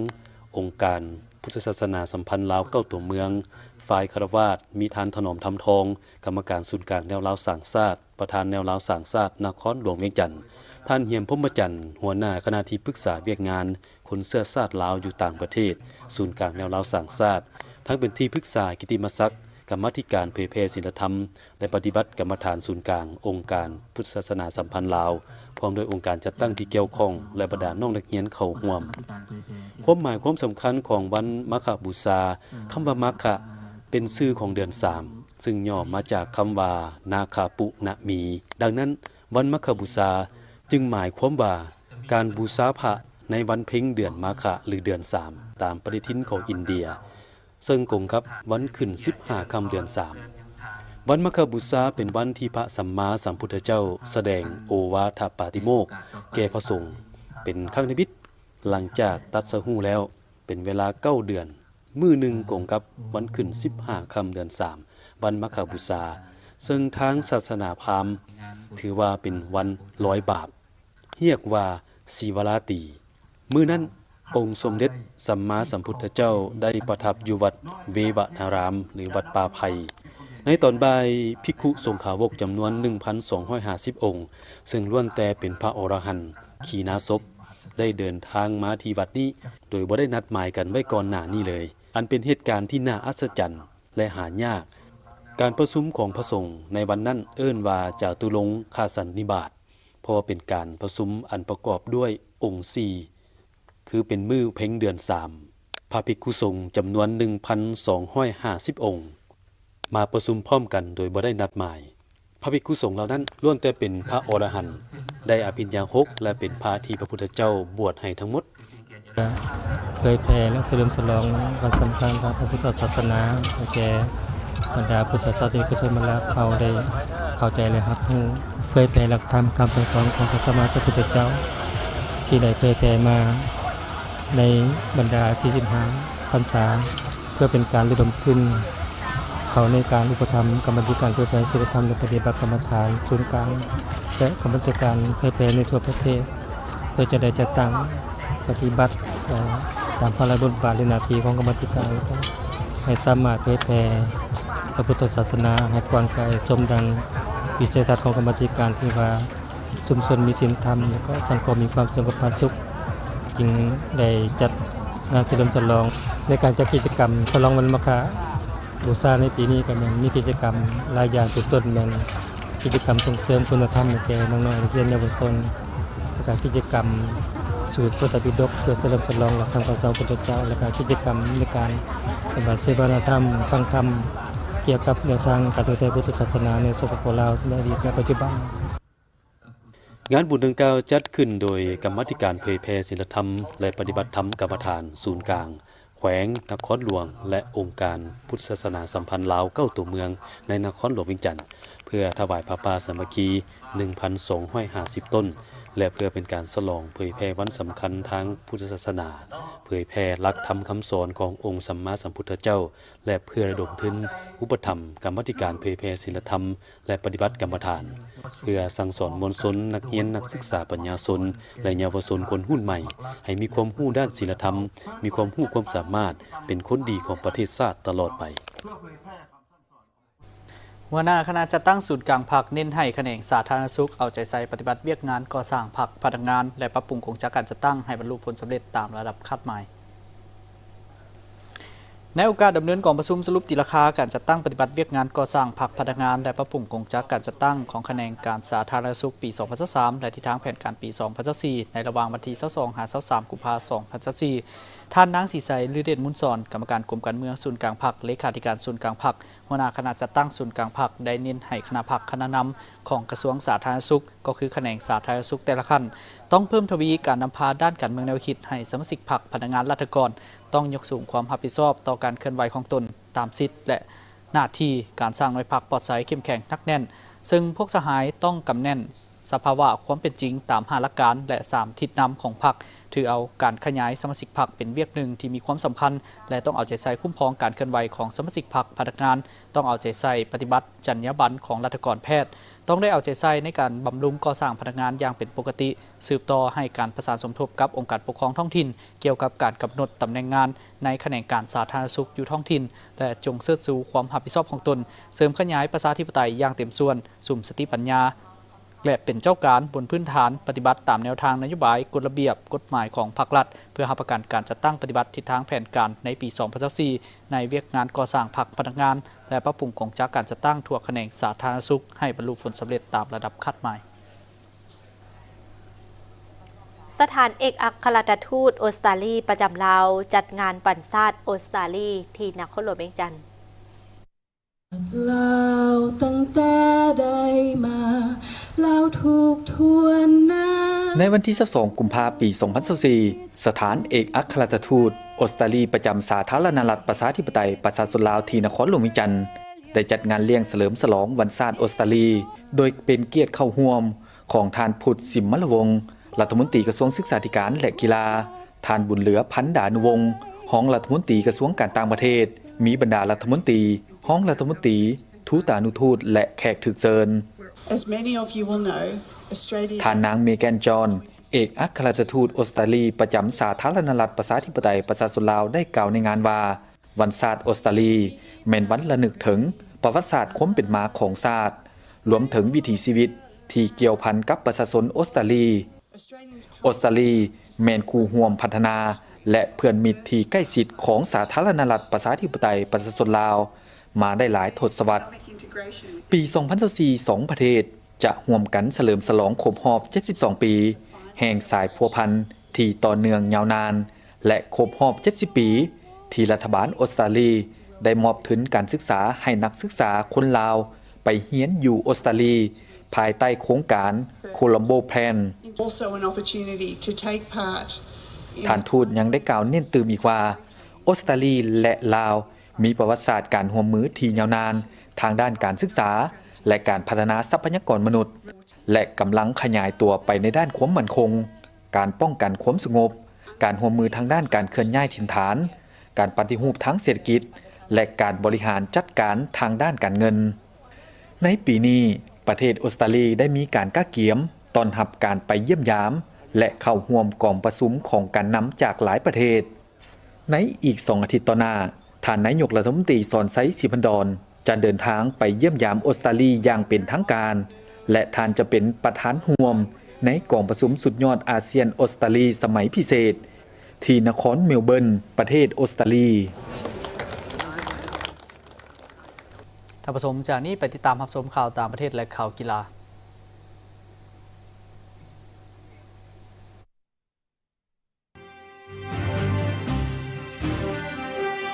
ອົງການພຸດທະສາສະໜາສຳພັນລາວເກົ້າຕົວເມືອງ, ຝ່າຍຄາລະວາດ ມີທ່ານ ຖະໜອມ ທຳທອງ, ກຳມະການສູນກາງແນວລາວສ້າງຊາດ, ປະທານແນວລາວສ້າງຊາດນະຄອນຫຼວງວຽງຈັນ, ທ່ານ ຫຽມ ພົມມະຈັນ, ຫົວໜ້າຄະນະທີ່ປຶກສາວຽກງານຄົນເຊື້ອຊາດລາວຢູ່ຕ່າງປະເທດ, ສູນກາງແນວລາວສ້າງຊາດ, ທັງເປັນທີ່ປຶກສາກິດຕິມະສັກ, ກຳມາທິການເຜີຍແຜ່ສິນລະທຳ ແລະ ປະຕິບັດກຳມະຖານສູນກາງອົງການພຸດທະສາສະໜາສຳພັນລາວ, ພ້ອມດ້ວຍອົງການຈັດຕັ້ງທີ່ກ່ຽວຂ້ອງ ແລະ ບັນດານ້ອງນັກຮຽນເຂົ້າຮ່ວມ. ຄວາມໝາຍຄວາມສຳຄັນຂອງວັນມາຄະບູຊາ, ຄຳວ່າມາຄະ ເປັນຊື່ຂອງເດືອນສາມ ຊຶ່ງຫຍໍ້ມາຈາກຄຳວ່າ ນາຄະປຸນະມີ. ດັ່ງນັ້ນ, ວັນມາຄະບູຊາຈຶ່ງໝາຍຄວາມວ່າ ການບູຊາພະໃນວັນເພັງເດືອນມາຄະ ຫຼື ເດືອນສາມ ຕາມປະຕິທິນຂອງອິນເດຍ, ເຊິ່ງກົງກັບວັນຂຶ້ນສິບຫ້າຄ່ຳເດືອນສາມ. ວັນມາຄະບູຊາເປັນວັນທີ່ພະສຳມາສຳພຸດທະເຈົ້າສະແດງໂອວາທະປາຕິໂມກແກ່ພະສົງ ເປັນຄັ້ງທຳອິດ ຫຼັງຈາກຕັດສະຮູ້ແລ້ວ ເປັນເວລາເກົ້າເດືອນ, ມື້ໜຶ່ງກົງກັບວັນຂຶ້ນສິບຫ້າຄ່ຳເດືອນສາມ ວັນມາຄະບູຊາ, ເຊິ່ງທາງສາສະໜາພາມຖືວ່າເປັນວັນລອຍບາບ, ຮຽກວ່າສີວະລາຕີ. ມື້ນັ້ນ ອົງສົມເດັດສຳມາສຳພຸດທະເຈົ້າໄດ້ປະທັບຢູ່ວັດເວວະນາຣາມ ຫຼື ວັດປ່າໄຜ່. ໃນຕອນບ່າຍ, ພິກຂຸສົງຂາວົກຈຳນວນໜຶ່ງພັນສອງຮ້ອຍຫ້າສິບອົງ, ເຊິ່ງລ້ວນແຕ່ເປັນພະອໍລະຫັນ, ຂີນາສົບ ໄດ້ເດີນທາງມາທີ່ວັດນີ້ໂດຍບໍ່ໄດ້ນັດໝາຍກັນໄວ້ກ່ອນໜ້ານີ້ເລີຍ, ອັນເປັນເຫດການທີ່ໜ້າອັດສະຈັນ ແລະ ຫາຍາກ. ການປະຊຸມຂອງພະສົງໃນວັນນັ້ນເອີ້ນວ່າຈາຕຸລົງຄະສັນນິບາດ, ເພາະວ່າເປັນການປະຊຸມອັນປະກອບດ້ວຍອົງສີ່, ຄືເປັນມື້ເພັງເດືອນສາມ, ພະພິກຂຸສົງຈຳນວນໜຶ່ງພັນສອງຮ້ອຍຫ້າສິບອົງ ມາປະຊຸມພ້ອມກັນໂດຍບໍ່ໄດ້ນັດໝາຍ. ພະພິກຂຸສົງເຫຼົ່ານັ້ນລ້ວນແຕ່ເປັນພະອໍລະຫັນ, ໄດ້ອະພິນຍາຫົກ ແລະ ເປັນພະທີ່ພະພຸດທະເຈົ້າບວດໃຫ້ທັງໝົດ. ເຜີຍແຜ່ ແລະ ສະເຫຼີມສະຫຼອງວັນສຳຄັນທາງພະພຸດທະສາສະໜາໃຫ້ແກ່ບັນດາພຸດທະສາສະນິກະຊົນມາລາວເຮົາໄດ້ເຂົ້າໃຈ ແລະ ຮັບຮູ້, ເຜີຍແຜ່ຫຼັກທຳຄຳສັ່ງສອນຂອງພະສຳມາສຳພຸດທະເຈົ້າ ທີ່ໄດ້ເຜີຍແຜ່ມາໃນບັນດາສີ່ສິບຫ້າພັນສາ. ເພື່ອເປັນການລະດົມທຶນເຂົ້າໃນການອຸປະຖຳກຳມາທິການເຜີຍແຜ່ສີລະທຳ ແລະ ປະຕິບັດກຳມະຖານສູນກາງ ແລະ ກຳມາທິການເຜີຍແຜ່ໃນທົ່ວປະເທດ, ເພື່ອຈະໄດ້ຈັດຕັ້ງປະຕິບັດ ເອີ ຕາມພາລະບົດບາດ ແລະ ໜ້າທີ່ຂອງກຳມາທິການ ແລ້ວກໍໃຫ້ສາມາດເຜີຍແຜ່ພະພຸດທະສາສະໜາໃຫ້ກວ້າງໄກ ສົມດັ່ງວິໄສທັດຂອງກຳມາທິການທີ່ວ່າ ຊຸມຊົນມີສິນທຳ ແລ້ວກໍສັງຄົມມີຄວາມສະຫງົບຜາສຸກ, ຈຶ່ງໄດ້ຈັດງານສະເຫຼີມສະຫຼອງ. ໃນການຈັດກິດຈະກຳສະຫຼອງວັນມາຄະບູຊາໃນປີນີ້ ກໍແມ່ນມີກິດຈະກຳຫຼາຍຢ່າງ, ເປັນຕົ້ນແມ່ນກິດຈະກຳສົ່ງເສີມຄຸນນະທຳໃຫ້ແກ່ນ້ອງໆນັກຮຽນເຍົາວະຊົນ, ແລ້ວກໍກິດຈະກຳສູດພະໄຕປິດົກ ເພື່ອສະເຫຼີມສະຫຼອງຫຼັກທຳຄຳສອນຂອງພະພຸດທະເຈົ້າ, ແລ້ວກໍກິດຈະກຳໃນການເສວະນາທຳ, ຟັງທຳ ກ່ຽວກັບແນວທາງການເຜີຍແຜ່ພຸດທະສາສະໜາໃນ ສປປ ລາວ ໃນອະດີດ ແລະ ປັດຈຸບັນ. ງານບຸນດັ່ງກ່າວຈັດຂຶ້ນໂດຍກຳມາທິການເຜີຍແຜ່ສີລະທຳ ແລະ ປະຕິບັດທຳກຳມະຖານສູນກາງ ແຂວງນະຄອນຫຼວງ ແລະ ອົງການພຸດທະສາສະໜາສຳພັນລາວເກົ້າຕົວເມືອງໃນນະຄອນຫຼວງວຽງຈັນ ເພື່ອຖວາຍຜ້າປ່າສາມັກຄີໜຶ່ງພັນສອງຮ້ອຍຫ້າສິບຕົ້ນ ແລະ ເພື່ອເປັນການສະຫຼອງເຜີຍແຜ່ວັນສຳຄັນທາງພຸດທະສາສະໜາ, ເຜີຍແຜ່ຫຼັກທຳຄຳສອນຂອງອົງສຳມາສຳພຸດທະເຈົ້າ ແລະ ເພື່ອລະດົມທຶນອຸປະຖຳກຳມາທິການເຜີຍແຜ່ສີລະທຳ ແລະ ປະຕິບັດກຳມະຖານ ເພື່ອສັ່ງສອນມວນຊົນ, ນັກຮຽນ, ນັກສຶກສາ, ປັນຍາຊົນ ແລະ ເຍົາວະຊົນຄົນຮຸ່ນໃໝ່ ໃຫ້ມີຄວາມຮູ້ດ້ານສີລະທຳ, ມີຄວາມຮູ້ຄວາມສາມາດ, ເປັນຄົນດີຂອງປະເທດຊາດຕະຫຼອດໄປ. ຫົວໜ້າຄະນະຈັດຕັ້ງສູນກາງພັກເນັ້ນໃຫ້ຂະແໜງສາທາລະນະສຸກເອົາໃຈໃສ່ປະຕິບັດວຽກງານກໍ່ສ້າງພັກ, ພະນັກງານ ແລະ ປັບປຸງກົງຈັກການຈັດຕັ້ງໃຫ້ບັນລຸຜົນສຳເລັດຕາມລະດັບຄາດໝາຍ. ໃນໂອກາດດຳເນີນກອງປະຊຸມສະຫຼຸບຕີລາຄາການຈັດຕັ້ງປະຕິບັດວຽກງານກໍ່ສ້າງພັກ, ພະນັກງານ ແລະ ປັບປຸງກົງຈັກການຈັດຕັ້ງຂອງຂະແໜງການສາທາລະນະສຸກປີສອງພັນຊາວສາມ ແລະ ທິດທາງແຜນການປີສອງພັນຊາວສີ່ ໃນລະຫວ່າງວັນທີຊາວສອງ ຫາ ຊາວສາມ ກຸມພາ ສອງພັນຊາວສີ່, ທ່ານ ນາງ ສີໃສ ລືເດດມູນສອນ ກຳມະການກົມການເມືອງສູນກາງພັກ, ເລຂາທິການສູນກາງພັກ, ຫົວໜ້າຄະນະຈັດຕັ້ງສູນກາງພັກ ໄດ້ເນັ້ນໃຫ້ຄະນະພັກ, ຄະນະນຳຂອງກະຊວງສາທາລະນະສຸກ ກໍຄືຂະແໜງສາທາລະນະສຸກແຕ່ລະຂັ້ນ ຕ້ອງເພີ່ມທະວີການນຳພາດ້ານການເມືອງແນວຄິດໃຫ້ສະມາຊິກພັກ, ພະນັກງານລັດຖະກອນ ຕ້ອງຍົກສູງຄວາມຮັບຜິດຊອບຕໍ່ການເຄື່ອນໄຫວຂອງຕົນຕາມສິດ ແລະ ໜ້າທີ່, ການສ້າງໜ່ວຍພັກປອດໃສ, ເຂັ້ມແຂງ, ໜັກແໜ້ນ, ເຊິ່ງພວກສະຫາຍຕ້ອງກຳແໜ້ນສະພາວະຄວາມເປັນຈິງຕາມຫ້າຫຼັກການ ແລະ ສາມທິດນຳຂອງພັກ, ຖືເອົາການຂະຫຍາຍສະມາຊິກພັກເປັນວຽກໜຶ່ງທີ່ມີຄວາມສຳຄັນ ແລະ ຕ້ອງເອົາໃຈໃສ່ຄຸ້ມຄອງການເຄື່ອນໄຫວຂອງສະມາຊິກພັກ, ພະນັກງານ, ຕ້ອງເອົາໃຈໃສ່ປະຕິບັດຈັນຍາບັນຂອງລັດຖະກອນແພດ, ຕ້ອງໄດ້ເອົາໃຈໃສ່ໃນການບຳລຸງກໍ່ສ້າງພະນັກງານຢ່າງເປັນປົກກະຕິ, ສືບຕໍ່ໃຫ້ການປະສານສົມທົບກັບອົງການປົກຄອງທ້ອງຖິ່ນ ກ່ຽວກັບການກຳນົດຕຳແໜ່ງງານໃນຂະແໜງການສາທາລະນະສຸກຢູ່ທ້ອງຖິ່ນ ແລະ ຈົ່ງເຊີດຊູຄວາມຮັບຜິດຊອບຂອງຕົນ, ເສີມຂະຫຍາຍປະຊາທິປະໄຕຢ່າງເຕັມສ່ວນ, ສຸມສະຕິປັນຍາ ແລະ ເປັນເຈົ້າການບົນພື້ນຖານປະຕິບັດຕາມແນວທາງນະໂຍບາຍ, ກົດລະບຽບ, ກົດໝາຍຂອງພັກລັດ ເພື່ອຮັບປະກັນການຈັດຕັ້ງປະຕິບັດທິດທາງແຜນການໃນປີສອງພັນຊາວສີ່ ໃນວຽກງານກໍ່ສ້າງພັກ, ພະນັກງານ ແລະ ປັບປຸງກົງຈັກການຈັດຕັ້ງທົ່ວຂະແໜງສາທາລະນະສຸກໃຫ້ບັນລຸຜົນສຳເລັດຕາມລະດັບຄາດໝາຍ. ສະຖານເອກອັກຄະລັດຖະທູດອົດສະຕາລີປະຈຳລາວ ຈັດງານປັນຊາດອົດສະຕາລີທີ່ນະຄອນຫຼວງວຽງຈັນ. ລາວຕັ້ງແຕ່ໃດມາ ລາວທຸກທວນນາ. ໃນວັນທີຊາວສອງ ກຸມພາ ປີສອງພັນຊາວສີ່ ສະຖານເອກອັກຄະລັດຖະທູດອົດສະຕາລີປະຈຳສາທາລະນະລັດປະຊາທິປະໄຕປະຊາຊົນລາວ ທີ່ນະຄອນຫຼວງວຽງຈັນ ໄດ້ຈັດງານລ້ຽງສະເຫຼີມສະຫຼອງວັນຊາດອົດສະຕາລີ ໂດຍເປັນກຽດເຂົ້າຮ່ວມຂອງທ່ານ ພຸດ ສິມມະລະວົງ ລັດຖະມົນຕີກະຊວງສຶກສາທິການ ແລະ ກິລາ, ທ່ານ ບຸນເຫຼືອ ພັນດານຸວົງ ຮອງລັດຖະມົນຕີກະຊວງການຕ່າງປະເທດ, ມີບັນດາລັດຖະມົນຕີ, ຮອງລັດຖະມົນຕີ, ທູຕານຸທູດ ແລະ ແຂກຖືກເຊີນ. As many of you will know, Australia ທ່ານນາງ ເມແກນ ຈອນ ເອກອັກຄະລັດຖະທູດອົດສະຕາລີປະຈຳສາທາລະນະລັດປະຊາທິປະໄຕປະຊາຊົນລາວ ໄດ້ກ່າວໃນງານວ່າ ວັນຊາດອົດສະຕາລີ ແມ່ນວັນລະນຶກເຖິງປະຫວັດສາດຄວາມເປັນມາຂອງຊາດ, ລວມເຖິງວິຖີຊີວິດທີ່ກ່ຽວພັນກັບປະຊາຊົນອົດສະຕາລີ. ອົດສະຕາລີແມ່ນຄູ່ຮ່ວມພັດທະນາ ແລະ ເພື່ອນມິດທີ່ໃກ້ຊິດຂອງສາທາລະນະລັດປະຊາທິປະໄຕປະຊາຊົນລາວມາໄດ້ຫຼາຍທົດສະວັດ. ປີສອງພັນຊາວສີ່ ສອງປະເທດຈະຮ່ວມກັນສະເຫຼີມສະຫຼອງຄົບຮອບເຈັດສິບສອງປີ ແຫ່ງສາຍພົວພັນທີ່ຕໍ່ເນື່ອງຍາວນານ ແລະ ຄົບຮອບເຈັດສິບປີ ທີ່ລັດຖະບານອົດສະຕາລີໄດ້ມອບທຶນການສຶກສາໃຫ້ນັກສຶກສາຄົນລາວໄປຮຽນຢູ່ອົດສະຕາລີ ພາຍໃຕ້ໂຄງການ Colombo Plan. Also an opportunity to take part in ທ່ານທູດຍັງໄດ້ກ່າວເນັ້ນຕື່ມອີກວ່າ ອົດສະຕາລີ ແລະ ລາວ ມີປະຫວັດສາດການຮ່ວມມືທີ່ຍາວນານທາງດ້ານການສຶກສາ ແລະ ການພັດທະນາຊັບພະຍາກອນມະນຸດ ແລະ ກຳລັງຂະຫຍາຍຕົວໄປໃນດ້ານຄວາມໝັ້ນຄົງ, ການປ້ອງກັນຄວາມສະຫງົບ, ການຮ່ວມມືທາງດ້ານການເຄື່ອນຍ້າຍຖິ່ນຖານ, ການປະຕິຮູບທາງເສດຖະກິດ ແລະ ການບໍລິຫານຈັດການທາງດ້ານການເງິນ. ໃນປີນີ້, ປະເທດອົດສະຕາລີໄດ້ມີການກະກຽມຕ້ອນຮັບການໄປຢ້ຽມຢາມ ແລະ ເຂົ້າຮ່ວມກອງປະຊຸມຂອງການນຳຈາກຫຼາຍປະເທດ. ໃນອີກສອງອາທິດຕໍ່ໜ້າ, ທ່ານນາຍົກລັດຖະມົນຕີ ສອນໄຊ ສີພັນດອນ ຈະເດີນທາງໄປຢ້ຽມຢາມອົດສະຕາລີຢ່າງເປັນທາງການ ແລະ ທ່ານຈະເປັນປະທານຮ່ວມໃນກອງປະຊຸມສຸດຍອດອາຊຽນ-ອົດສະຕາລີສະໄໝພິເສດ ທີ່ນະຄອນເມລເບີນ ປະເທດອົດສະຕາລີ. ທ່ານຜູ້ຊົມ, ຈາກນີ້ໄປຕິດຕາມຮັບຊົມຂ່າວຕ່າງປະເທດ ແລະ ຂ່າວກິລາ.